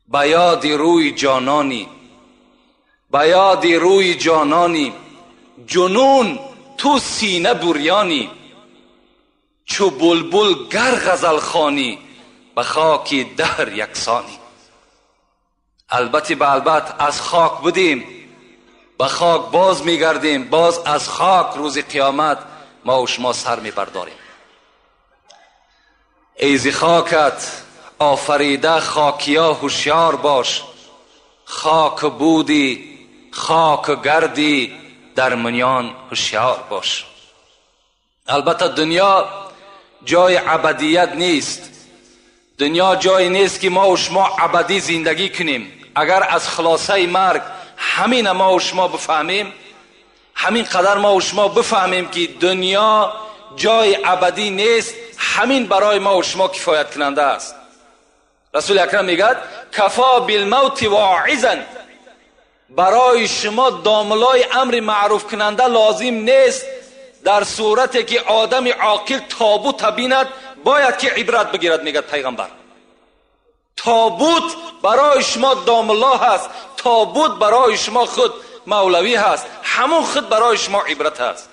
به یاد روی جانانی، به یاد روی جانانی، جنون تو سینه بریانی، چو بلبل گر غزل خوانی، به خاک دهر یکسانی. البته به البته از خاک بودیم، به خاک باز میگردیم، باز از خاک روز قیامت ما و شما سر میبرداریم. ای ز خاکت آفریده خاکیا هوشیار باش، خاک بودی خاک گردی در منیان هوشیار باش. البته دنیا جای ابدیت نیست. دنیا جایی نیست که ما و شما ابدی زندگی کنیم. اگر از خلاصه مرگ همین ما و شما بفهمیم، همین قدر ما و شما بفهمیم که دنیا جای ابدی نیست، همین برای ما و شما کفایت کننده است. رسول اکرم میگد کفا بالموت واعظا، برای شما داملای امر معروف کننده لازم نیست. در صورتی که آدم عاقل تابوت بیند باید که عبرت بگیرد. میگد پیغمبر تابوت برای شما داملا هست، تابوت برای شما خود مولوی هست، همون خود برای شما عبرت هست.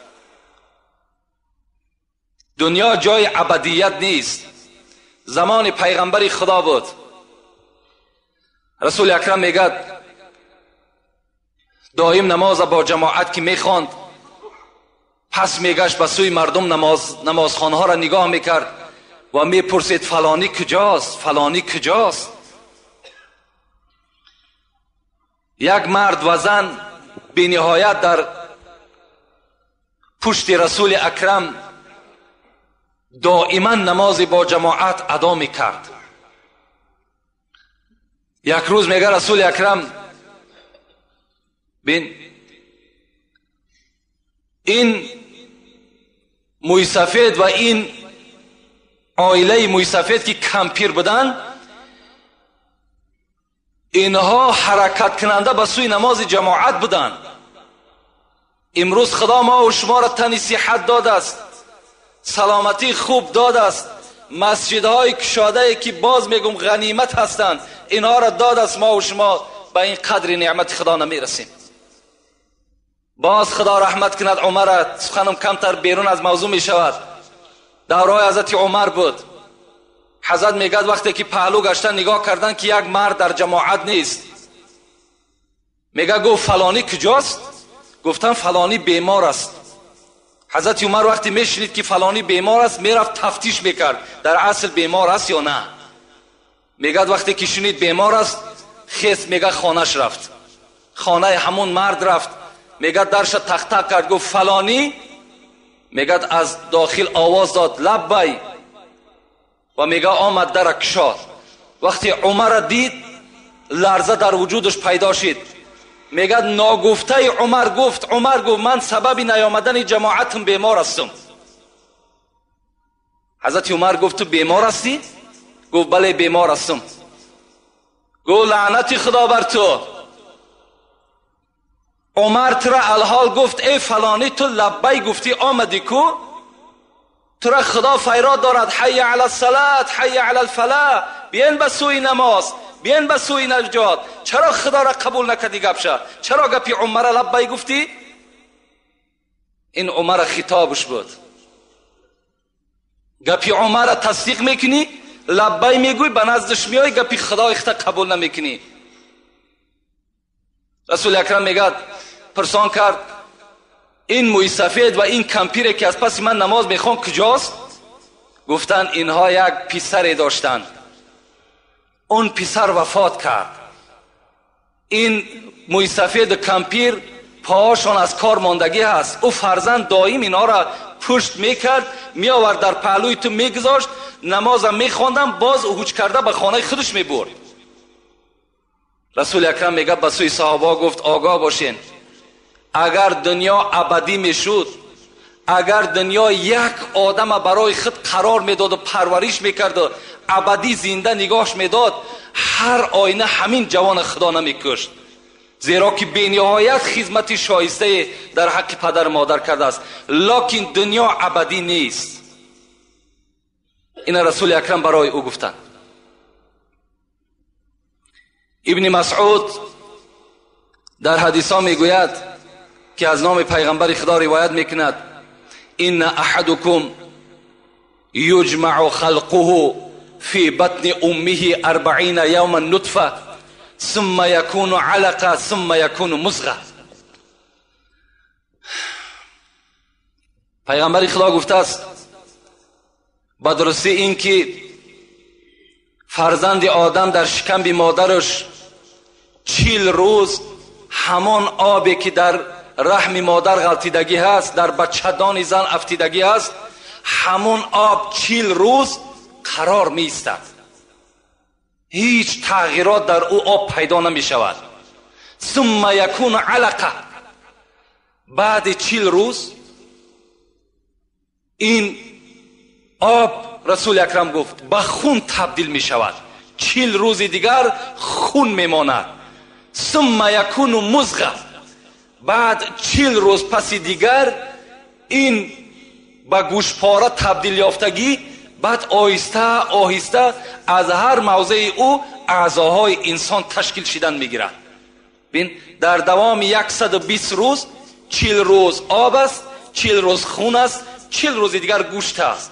دنیا جای ابدیت نیست. زمان پیغمبر خدا بود، رسول اکرم میگد دائم نماز با جماعت که میخواند، پس میگشت به سوی مردم نمازخانه ها را نگاه میکرد و میپرسید فلانی کجاست، فلانی کجاست. یک مرد و زن بی نهایت در پشت رسول اکرم دائما نماز با جماعت ادا میکرد. یک روز میگه رسول اکرم بین این مویسفید و این عائله مویسفید که کمپیر بودن، اینها حرکت کننده به سوی نماز جماعت بودن. امروز خدا ما و شما را تن صحت داده است، سلامتی خوب داده است، مسجدهای کشاده که باز میگم غنیمت هستند اینها را داده است. ما و شما به این قدر نعمت خدا نمیرسیم. باز خدا رحمت کند عمر، سخنم کمتر بیرون از موضوع می شود. دورای حضرت عمر بود. حضرت میگد وقتی که پهلو گشتن نگاه کردن که یک مرد در جماعت نیست، میگه گفت فلانی کجاست؟ گفتن فلانی بیمار است. حضرت عمر وقتی میشنید که فلانی بیمار است میرفت تفتیش میکرد در اصل بیمار است یا نه. میگد وقتی که شنید بیمار است خیس، میگه خانهش رفت، خانه همون مرد رفت. میگه درش تق تق کرد، گفت فلانی. میگه از داخل آواز داد لبی و میگه آمد در کشاد. وقتی عمر دید لرزه در وجودش پیدا شد. میگه ناگفته عمر گفت، عمر گفت من سبب نیامدن جماعتم بیمار هستم. حضرت عمر گفت تو بیمار هستی؟ گفت بله بیمار هستم. گفت لعنت خدا بر تو. عمر ترا الحال گفت ای فلانی تو لبی گفتی آمدی کو؟ ترا خدا فیراد دارد حی علی الصلاة حی علی الفلاح، بیاین به سوی نماز، بیاین به سوی نجات. چرا خدا را قبول نکردی گپشه؟ چرا گپی عمر لبی گفتی؟ این عمر خطابش بود. گپی عمر تصدیق میکنی، لبی میگوی، به نزدش میای، گپی خدا اخته قبول نمیکنی. رسول اکرم میگد پرسان کرد این موی سفید و این کمپیره که از پس من نماز میخوان کجاست؟ گفتن اینها یک پسر داشتند، اون پسر وفات کرد. این موی سفید و کمپیر پاهاشان از کار ماندگی هست. او فرزند دائم اینها را پشت میکرد، میآورد در پهلوی تو میگذاشت، نمازم میخواندم، باز اوج کرده به خانه خودش میبرد. رسول اکرم میگه به سوی صحابه گفت آگاه باشین، اگر دنیا ابدی میشد، اگر دنیا یک آدم برای خود قرار میداد و پرورش میکرد و ابدی زنده نگاهش میداد، هر آینه همین جوان خدا نمیکشت، زیرا که بینهایت خدمت شایسته در حق پدر مادر کرده است. لکن دنیا ابدی نیست. این رسول اکرم برای او گفتند. ابن مسعود در حدیث ها میگوید که از نام پیغمبر خدا روایت میکند ان احدکم یجمع خلقه فی بطن امه 40 یوما نطفه ثم یکون علقه ثم یکون مضغه. پیغمبر خدا گفته است با درستی این که فرزند آدم در شکم مادرش 40 روز همان آبی که در رحم مادر غلطیدگی هست، در بچه‌دان زن افتیدگی هست، Ҳамон об 40 рӯз қарор меистад, ҳеҷ тағйирот дар ӯ об пайдо намешавад. Сумма якуну алақа, баъди 40 рӯз ин об, Расули Акрам гуфт, ба хун табдил мешавад. 40 рӯзи дигар хун мемонад. Сумма якуну музға, баъд 40 рӯз паси дигар ин ба гӯшпора табдил ёфтагӣ, баъд оҳиста оҳиста аз ҳар мавзеи ӯ аъзоҳои инсон ташкил шидан мегирад. Бин, дар давоми 120 рӯз 40 рӯз об аст, 40 рӯз хун аст, 40 рӯзи дигар гӯшт аст.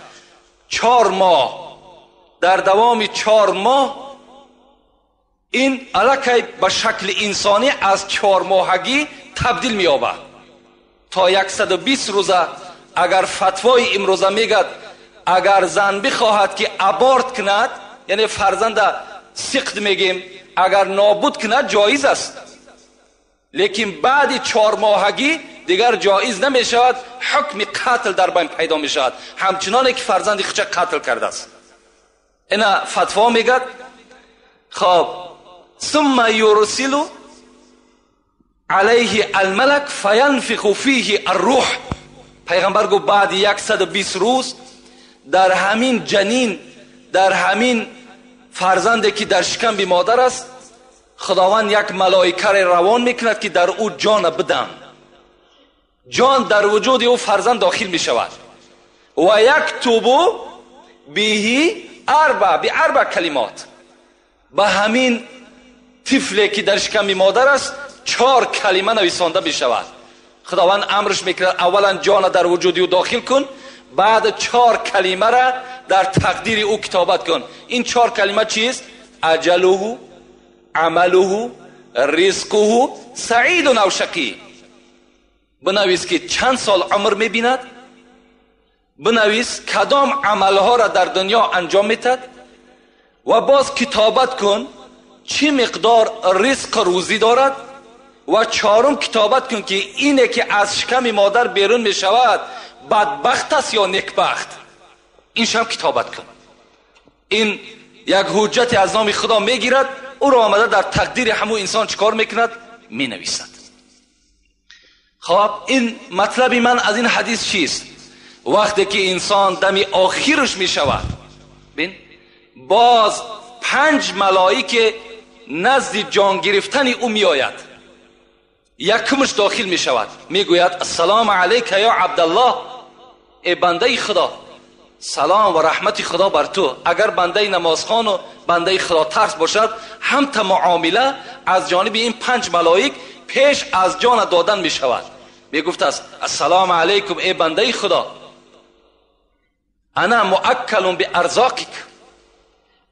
4 моҳ, дар давоми 4 моҳ ин аллакай ба шакли инсонӣ аз 4 моҳагӣ табдил меёбад то 120 рӯза. Агар фатвои имрӯза мегӯяд, агар зан бихоҳад ки аборт кунад, яъне фарзанда сиқт мегем, агар нобуд кунад ҷоиз аст, лекин баъди 4 моҳагӣ дигар ҷоиз намешавад, ҳукми қатл дар байн пайдо мешавад, ҳамчуноне ки фарзанди худша қатл кардааст. Ина фатво мегӯяд. Хоб, сумма юрсилу алайҳи алмалак фаянфиху фиҳи аррӯҳ. Пайғамбар гуфт, баъди 120 рӯз дар ҳамин ҷанин, дар ҳамин фарзанде ки дар шикамби модар аст, Худованд як малоикаре равон мекунад ки дар ӯ ҷона бидам. Ҷон дар вуҷуди ӯ фарзанд дохил мешавад. Ва яктубу биҳи арба би арба калимот. Ба ҳамин тифле ки дар шиками модар аст 4 калима нависонда мешавад. Худованд амрш мекунад, аввалан ҷона дар вуҷуди ӯ дохил кун, баъд 4 калимара дар тақдири ӯ китобат кун. Ин 4 калима чист? Аҷалуҳу, амалуҳу, ризқуҳу, саидун ав шақӣ. Бинавис ки чанд сол умр мебинад, бинавис кадом амалҳоро дар дунё анҷом метад ва боз китобат кун чӣ миқдор ризқ рӯзӣ дорад, ва 4 китобат кун ки ине ки аз шиками модар берун мешавад бадбахт аст ё некбахт. Иншам китобат кун. Ин як ҳуҷҷате аз номи Худо мегирад, ӯро омада дар тақдири ҳамун инсон чӣ кор мекунад? Менависад. Хоб, ин матлаби ман аз ин ҳадис чист? Вақте ки инсон дами охираш мешавад, бин, боз 5 малоике назди ҷон гирифтани ӯ меояд. Якумаш дохил мешавад, мегӯяд: ассалому алайка ё Абдаллоҳ, эй бандаи Худо, салом ва раҳмати Худо бар ту. Агар бандаи намозхону бандаи худотарс бошад, ҳамта муомила аз ҷониби ин 5 малоик пеш аз ҷона додан мешавад. Мегуфтааст: ассалому алайкум, эй бандаи Худо, ана муаккалун биарзоқик.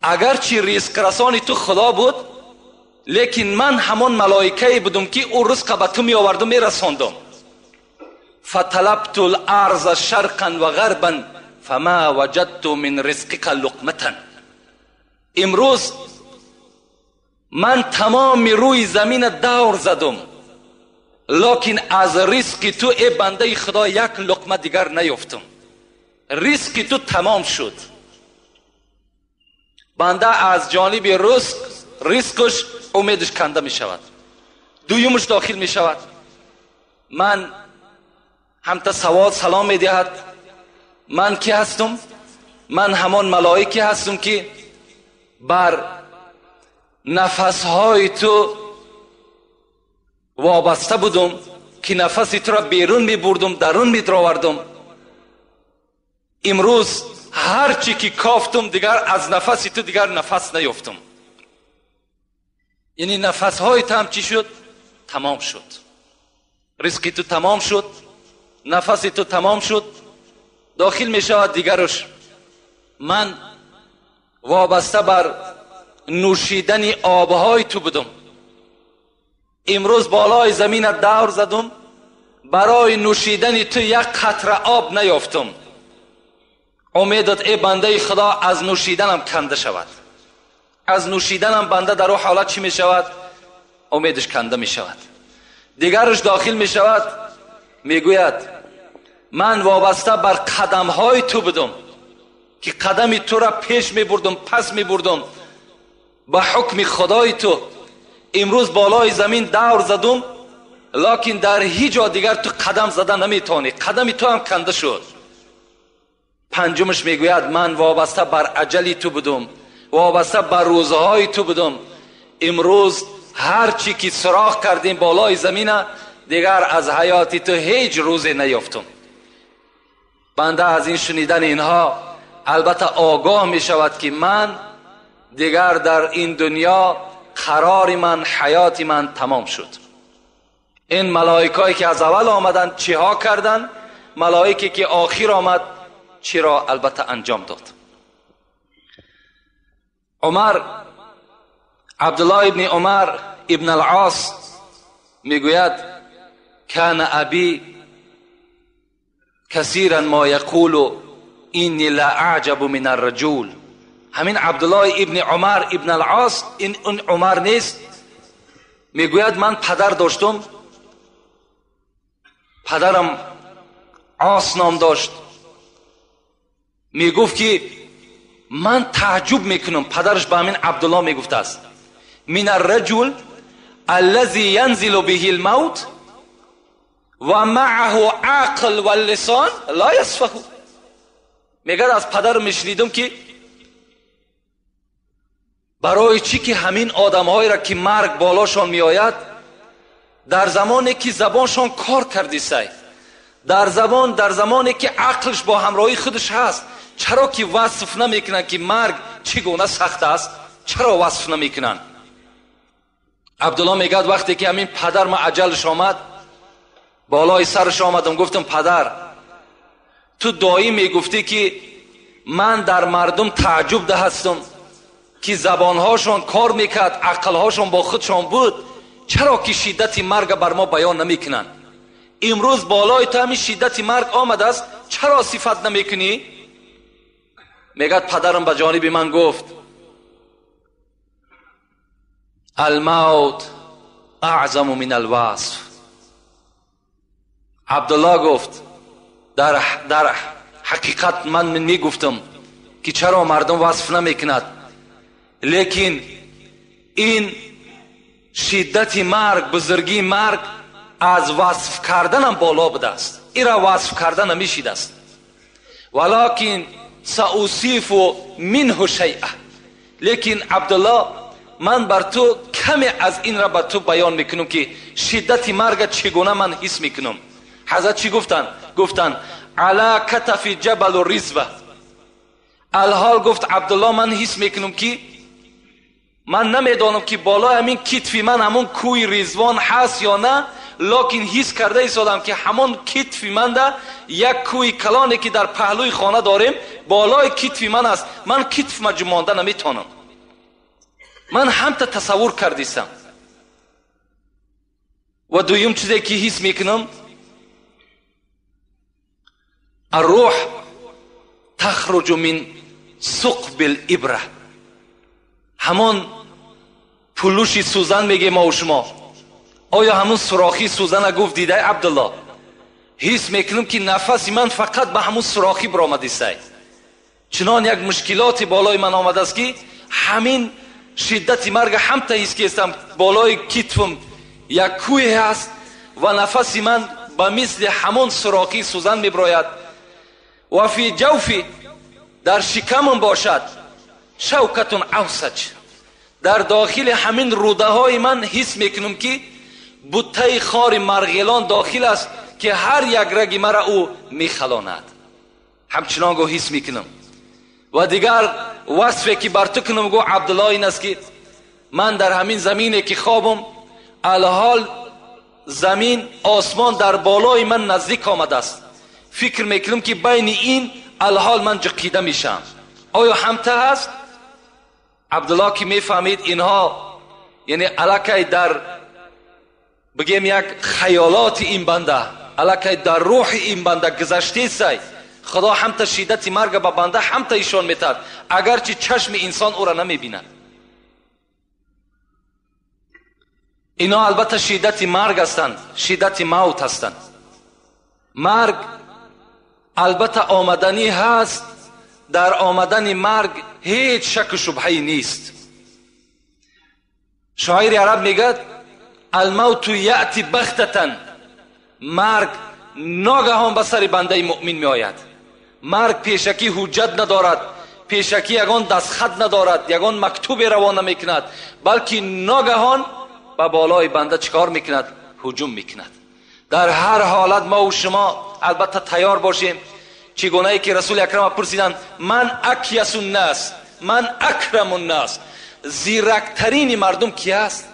Агарчи ризқрасони ту Худо буд, лекин ман ҳамон малоикае будум ки ӯ ризқа ба ту меоварду мерасондум. Фаталабту ларза шарқан ва ғарбан фама ваҷадту мин ризқика луқматан. Имрӯз ман тамоми рӯи замина давр задум, лекин аз ризқи ту, эй бандаи Худо, як луқма дигар наёфтум. Ризқи ту тамом шуд. Банда аз ҷониби ризқаш умедаш канда мешавад. Дуюмаш дохил мешавад. Ман ҳамта савол салом медиҳад: ман ки ҳастум? Ман ҳамон малоике ҳастум ки бар нафасҳои ту вобаста будум, ки нафаси туро берун мебурдум, дарун медаровардум. Имрӯз ҳар чӣ ки кофтум, дигар аз нафаси ту дигар нафас наёфтум. Яъне нафасҳои ту ҳам чӣ шуд? Тамом шуд. Ризқи ту тамом шуд, нафаси ту тамом шуд. Дохил мешавад дигараш: ман вобаста бар нӯшидани обҳои ту будум. Имрӯз болои замина давр задум, барои нӯшидани ту як қатра об наёфтум. Умедат, эй бандаи Худо, аз нӯшиданам канда шавад. Аз нӯшиданам банда дар ӯ ҳолат чӣ мешавад? Умедаш канда мешавад. Дигараш дохил мешавад, мегӯяд: من وابسته بر قدمهای تو بودم که قدم تو را پیش می بردم، پس می بردم به حکم خدای تو. امروز بالای زمین دور زدم، لکن در هیچ جا دیگر تو قدم زدن نمیتونی، قدم تو هم کنده شد. پنجمش میگوید من وابسته بر اجلی تو بودم، وابسته بر روزهای تو بودم. امروز هر چی که سراغ کردیم بالای زمین، دیگر از حیات تو هیچ روزی نیافتم. بنده از این شنیدن اینها البته آگاه می شود که من دیگر در این دنیا قرار من، حیات من تمام شد. این ملائکایی که از اول آمدن چه ها کردن، ملائکی که آخر آمد چی را البته انجام داد. عمر، عبدالله ابن عمر ابن العاص میگوید کان ابی کثیرا ما یقول اینی لا اعجب من الرجل. همین عبدالله ابن عمر ابن العاص، این اون عمر نیست، میگوید من پدر داشتم، پدرم عاص نام داشت. میگفت که من تعجب میکنم، پدرش به همین عبدالله میگفت است، من الرجل الذي ينزل به الموت و معه عقل و اللسان لا يسفه. میگه از پدر میشنیدم که برای چی که همین آدمهایی را که مرگ بالاشان میآید، در زمانی که زبانشان کار کردی سای، در زمانی که عقلش با همراهی خودش هست، چرا که وصف نمیکنن که مرگ چگونه سخت است؟ چرا وصف نمیکنن؟ عبدالله میگه وقتی که همین پدر ما عجلش آمد، بالای سرش آمدم، گفتم پدر تو دایی میگفتی که من در مردم تعجب ده هستم که زبانهاشون کار میکرد، عقلهاشون با خودشان بود، چرا که شدت مرگ بر ما بیان نمیکنن؟ امروز بالای تو همین شدت مرگ آمده است، چرا صفت نمیکنی؟ میگه پدرم به جانب من گفت الموت اعظم من الوصف. عبدالله گفت در حقیقت من میگفتم که چرا مردم وصف نمیکند، لیکن این شدت مرگ، بزرگی مرگ از وصف کردنم بالا بوده است، این را وصف کردن نمیشید است. ولکن سأوصف منه شیئا، لیکن عبدالله من بر تو کمی از این را بر تو بیان میکنم که شدت مرگ چگونه من حس میکنم. حضرت چی گفتن؟ گفتن علی کتف جبل الرزوه. الحال گفت عبدالله من حس میکنم که من نمیدانم که بالای همین کتفی من همون کوی رضوان هست یا نه، لکن حس کرده ایستادم که همون کتفی من ده یک کوی کلانی که در پهلوی خانه داریم بالای کتفی من است، من کتف ما جمانده نمیتونم. من هم تا تصور کردیستم. و دویم چیزی که حس میکنم الروح تخرج من ثقب الابره، همون پلوشی سوزن میگه ما و شما، آیا همون سوراخی سوزن گفت دیده عبدالله؟ حس میکنم که نفس من فقط به همون سوراخی برآمده است. چنان یک مشکلات بالای من آمده است که همین شدت مرگ هم تا حس کردم بالای کتفم یک کوه هست و نفس من به مثل همون سوراخی سوزن میبراید. و فی جوفی، در شکمم باشد شوکتون اوسج، در داخل همین روده های من حس میکنم که بوته خار مرغلان داخل است که هر یک رگ مرا او میخلاند. همچنان گو حس میکنم. و دیگر وصفی که بر تو کنم گو عبدالله این است که من در همین زمینی که خوابم، الحال زمین آسمان در بالای من نزدیک آمده است، فکر میکنم که بین این الحال من جقیده میشم. آیا همته هست؟ عبدالله که میفهمید اینها یعنی علاکه در بگیم یک خیالات این بنده، علاکه در روح این بنده گذشته سای، خدا هم تا شدت مرگ به بنده هم تا ایشان میتاد، اگرچه چشم انسان او را نمیبیند. اینا البته شدت مرگ هستند، شدت موت هستند. مرگ Албатта омаданӣ ҳаст, дар омадани марг ҳеҷ шаку шубҳае нест. Шоири араб мегӯяд: алмавту яъти бахтатан, марг ногаҳон ба сари бандаи муъмин меояд. Марг пешакӣ ҳуҷҷат надорад, пешакӣ ягон дастхат надорад, ягон мактубе равона мекунад, балки ногаҳон ба болои банда чикор мекунад? Ҳуҷум мекунад. Дар ҳар ҳолат мо ва шумо албатта тайёр бошем. Чӣ гунае ки Расули Акрам пурсиданд: ман акясу ннас, ман акраму ннас, зирактарини мардум ки аст?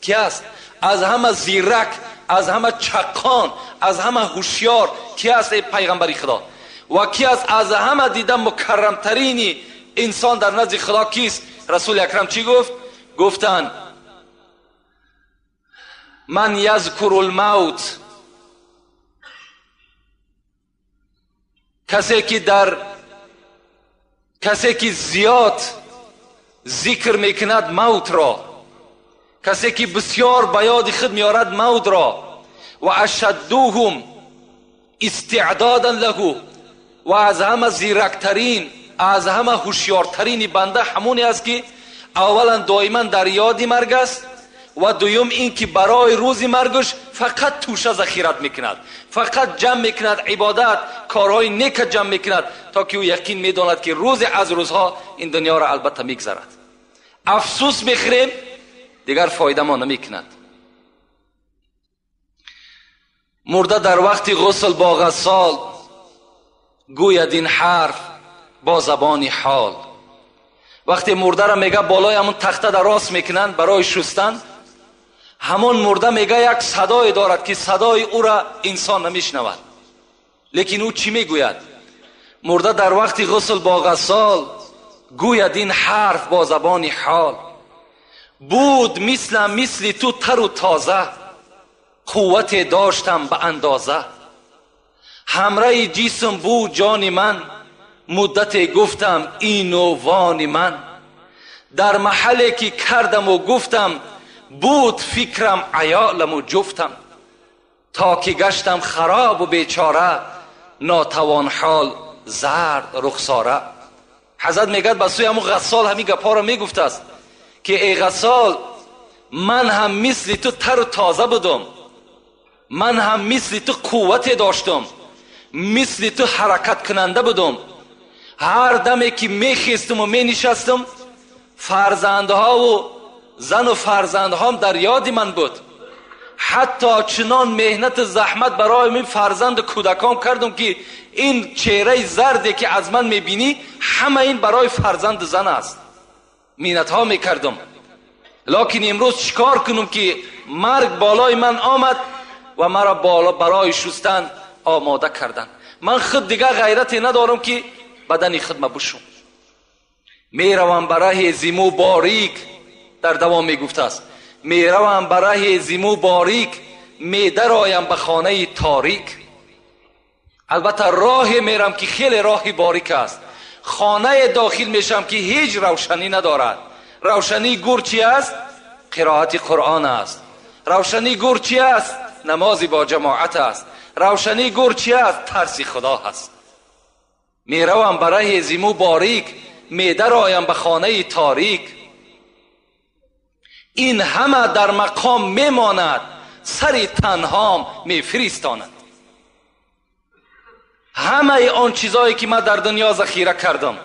Ки аст? Аз ҳама зирак, аз ҳама чаққон, аз ҳама ҳушёр ки аст, эй пайғамбари Худо? Ва ки аст аз ҳама дида мукаррамтарини инсон дар назди Худо кист? Расули Акрам чӣ гуфт? Гуфтанд: ман язкуру лмавт, касе ки зиёд зикр мекунад мавтро, касе ки бисёр ба ёди худ меорад мавтро, ва ашаддуҳум истеъдодан лаҳу, ва аз ҳама зирактарин, аз ҳама ҳушёртарини банда ҳамоне аст ки аввалан доиман дар ёди марг аст, ва дуюм ин ки барои рӯзи маргаш фақат тӯша захират мекунад, фақат ҷамъ мекунад ибодат, корҳои нека ҷамъ мекунад, то ки ӯ яқин медонад ки рӯзе аз рӯзҳо ин дунёро албатта мегзарад. Афсӯс мехӯрем, дигар фоида мо намекунад. Мурда дар вақти ғусл бо ғассол гӯяд ин ҳарф бо забони ҳол. Вақте мурдаро мега болои ҳамон тахта дар рост мекунанд барои шустан, ҳамон мурда мега як садое дорад ки садои ӯра инсон намешнавад. Лекин ӯ чӣ мегӯяд? Мурда дар вақти ғусл бо ғассол гӯяд ин ҳарф бо забони ҳол. Буд мислам мисли ту тару тоза, қуввате доштам ба андоза. Ҳамраи ҷисм буд ҷони ман, муддате гуфтам ину вони ман. Дар маҳалле ки кардаму гуфтам, буд фикрам аёламу ҷуфтам. То ки гаштам харобу бечора, нотавон ҳол зард рухсора. Ҳазрат мегӯяд ба сӯи ҳамун ғассол ҳамин гапҳоро мегуфтааст ки эй ғассол, ман ҳам мисли ту тару тоза будум, ман ҳам мисли ту қуввате доштум, мисли ту ҳаракаткунанда будум. Ҳар даме ки мехестуму менишастум, фарзандҳову зану фарзандҳом дар ёди ман буд. Ҳатто чунон меҳнату заҳмат барои мин фарзанду кӯдакон кардум ки ин чеҳраи зарде ки аз ман мебинӣ, ҳама ин барои фарзанду зан аст. Миннатҳо мекардум. Лекин имрӯз чӣ кор кунум ки марг болои ман омад ва маро барои шустан омода карданд. Ман худ дигар ғайрате надорам ки бадани худма бушум. Меравам ба раҳи зиму борик, дар давом мегуфтааст: меравам ба раҳи зиму борик, медароям ба хонаи торик. Албатта роҳе мерам ки хеле роҳи борик аст, хонае дохил мешавам ки ҳеҷ равшанӣ надорад. Равшании гур чи аст? Қироати Қуръон аст. Равшании гур чи аст? Намози бо ҷамоат аст. Равшании гур чи аст? Тарси Худо ҳаст. Меравам ба раҳи зиму борик, медароям ба хонаи торик. Ин ҳама дар мақом мемонад, сари танҳом мефиристонад. Ҳамаи он чизое ки ман дар дунё захира кардам,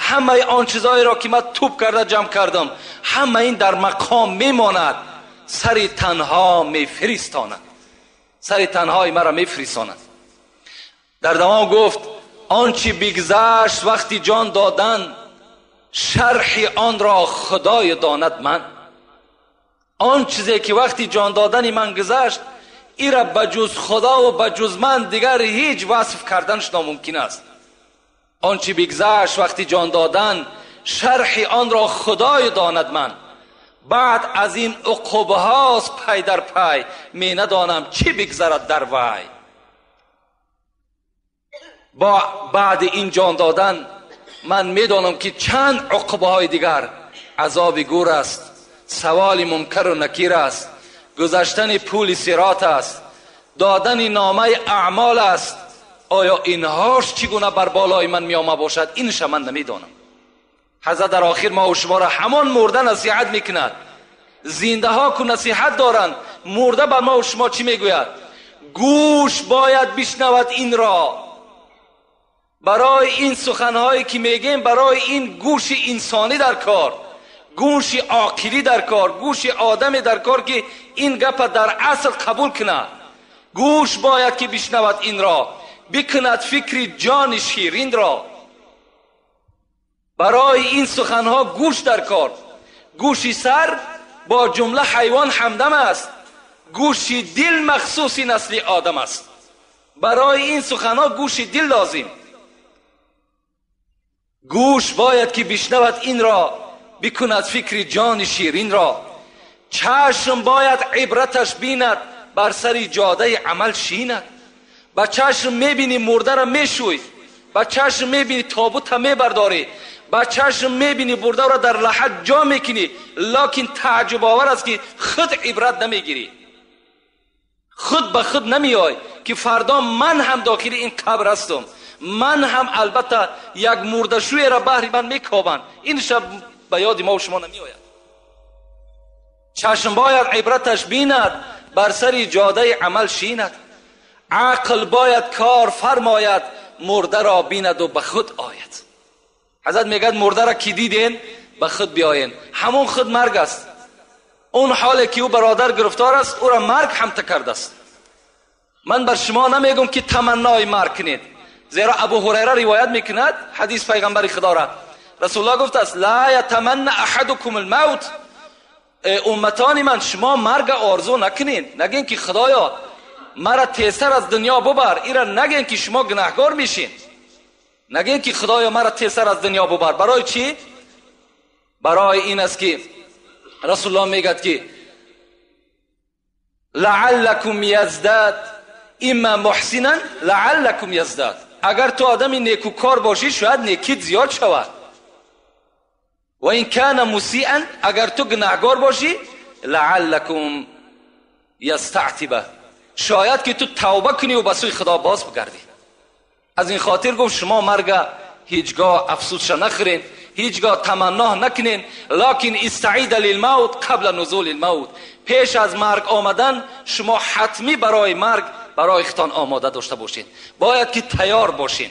ҳамаи он чизоеро ки ман тӯб карда ҷамъ кардам, ҳама ин дар мақом мемонад, сари танҳо мефиристонад, сари танҳои маро мефиристонад. Дар давом гуфт: он чи бигзашт вақти ҷон додан, шарҳи онро Худоё донад ман. Он чизе ки вақти ҷон додани ман гузашт, ира ба ҷуз Худо ва ба ҷуз ман дигар ҳеҷ васф карданаш номумкин аст. Он чи бигзашт вақти ҷон додан, шарҳи онро Худоё донад ман. Баъд аз ин уқубҳост пай дар пай, менадонам чӣ бигзарад дар вай. Бо баъди ин ҷон додан ман медонам ки чанд уқубаҳои дигар азоби гур аст, саволи мункару накир аст, гузаштани пули сирот аст, додани номаи аъмол аст, آیا اینهاش چگونه بر بالای من می آمده باشد؟ اینش من نمیدانم. حضرت در آخر ما و شما را همان مرده نصیحت میکند. زنده ها که نصیحت دارند، مرده بر ما و شما چی میگوید؟ گوش باید بشنود این را. برای این سخنهایی که میگیم، برای این گوش انسانی در کار، گوش عاقلی در کار، گوش آدم در کار که این گپ در اصل قبول کنه. گوش باید که بشنود این را، بکند فکر جان شیرین را. برای این سخنها گوش در کار. گوشی سر با جمله حیوان همدم است، گوشی دل مخصوص نسل آدم است. برای این سخنها گوش دل لازم. گوش باید که بشنود این را، بکند فکر جان شیرین را. چشم باید عبرتش بیند، بر سر جاده عمل شیند. با چشم میبینی مرده را میشوی، با چشم میبینی تابوت میبرداری، با چشم میبینی مرده را در لحد جا میکنی، لکن تعجب آور است که خود عبرت نمیگیری، خود به خود نمیای که فردا من هم داخل این قبر هستم، من هم البته یک مرده‌شوی را بهر من میکوبند. این شب به یاد ما و شما نمیآید. چشم باید عبرتش بیند، بر سر جاده عمل شیند. عقل باید کار فرماید، مرده را بیند و به خود آید. حضرت میگد مرده را کی دیدین به خود بیاین. همون خود مرگ است. اون حالی که او برادر گرفتار است، او را مرگ هم کرده است. من بر شما نمیگم که تمنای مرگ کنید، زیرا ابو هریره روایت میکند حدیث پیغمبر خدا را، رسول الله گفت است لا یتمنى احدکم الموت. امتان من، شما مرگ آرزو نکنین، نگین که خدایا مرا تیزتر از دنیا ببر. ایرا نگین که شما گناهکار میشین، نگین که خدایا مرا تیزتر از دنیا ببر. برای چی؟ برای این است که رسول الله میگد که لعلکم یزداد اما محسنا لعلکم یزداد. اگر تو آدمی نیکوکار باشی شاید نیکیت زیاد شود. و این کان مسیئا، اگر تو گناهکار باشی لعلکم یستعتبه، شاید که تو توبه کنی و به سوی خدا باز بگردی. از این خاطر گفت شما مرگ هیچگاه افسوسش نخورین، هیچگاه تمنا نکنین، لکن استعید للموت قبل نزول الموت. پیش از مرگ آمدن شما حتمی برای مرگ برای خودتان آماده داشته باشین، باید که تیار باشین.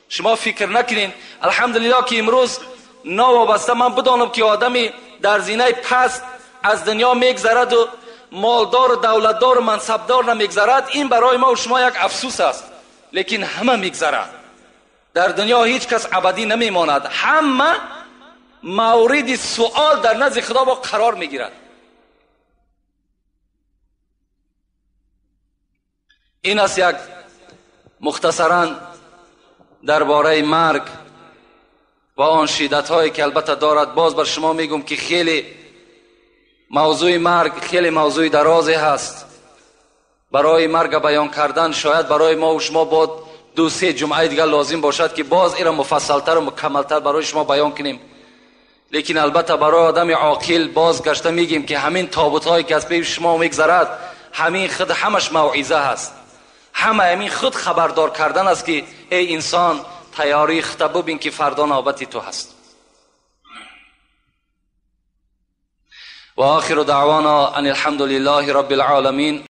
شما فکر نکنین الحمدلله که امروز ناوابسته من بدانم که آدمی در زینه پست از دنیا میگذرد و مالدار و دولتدار و منصبدار نمیگذرد، این برای ما و شما یک افسوس است. لیکن همه میگذرد، در دنیا هیچ کس ابدی نمیماند، همه مورد سوال در نزد خدا با قرار میگیرد. این است یک مختصرا درباره مرگ و آن شدت هایی که البته دارد. باز بر شما میگم که خیلی موضوع مرگ خیلی موضوع درازی هست. برای مرگ بیان کردن شاید برای ما و شما با 2-3 جمعه دیگر لازم باشد که باز ایرا مفصلتر و مکملتر برای شما بیان کنیم. لیکن البته برای آدم عاقل باز گشته میگیم که همین تابوت هایی که از پیش شما میگذرد، همین خود همش موعظه هست، همه همین خود خبردار کردن است که ای انسان تیاری خود ببین که فردا نوبت تو هست. و آخر دعوانا ان الحمد لله رب العالمین.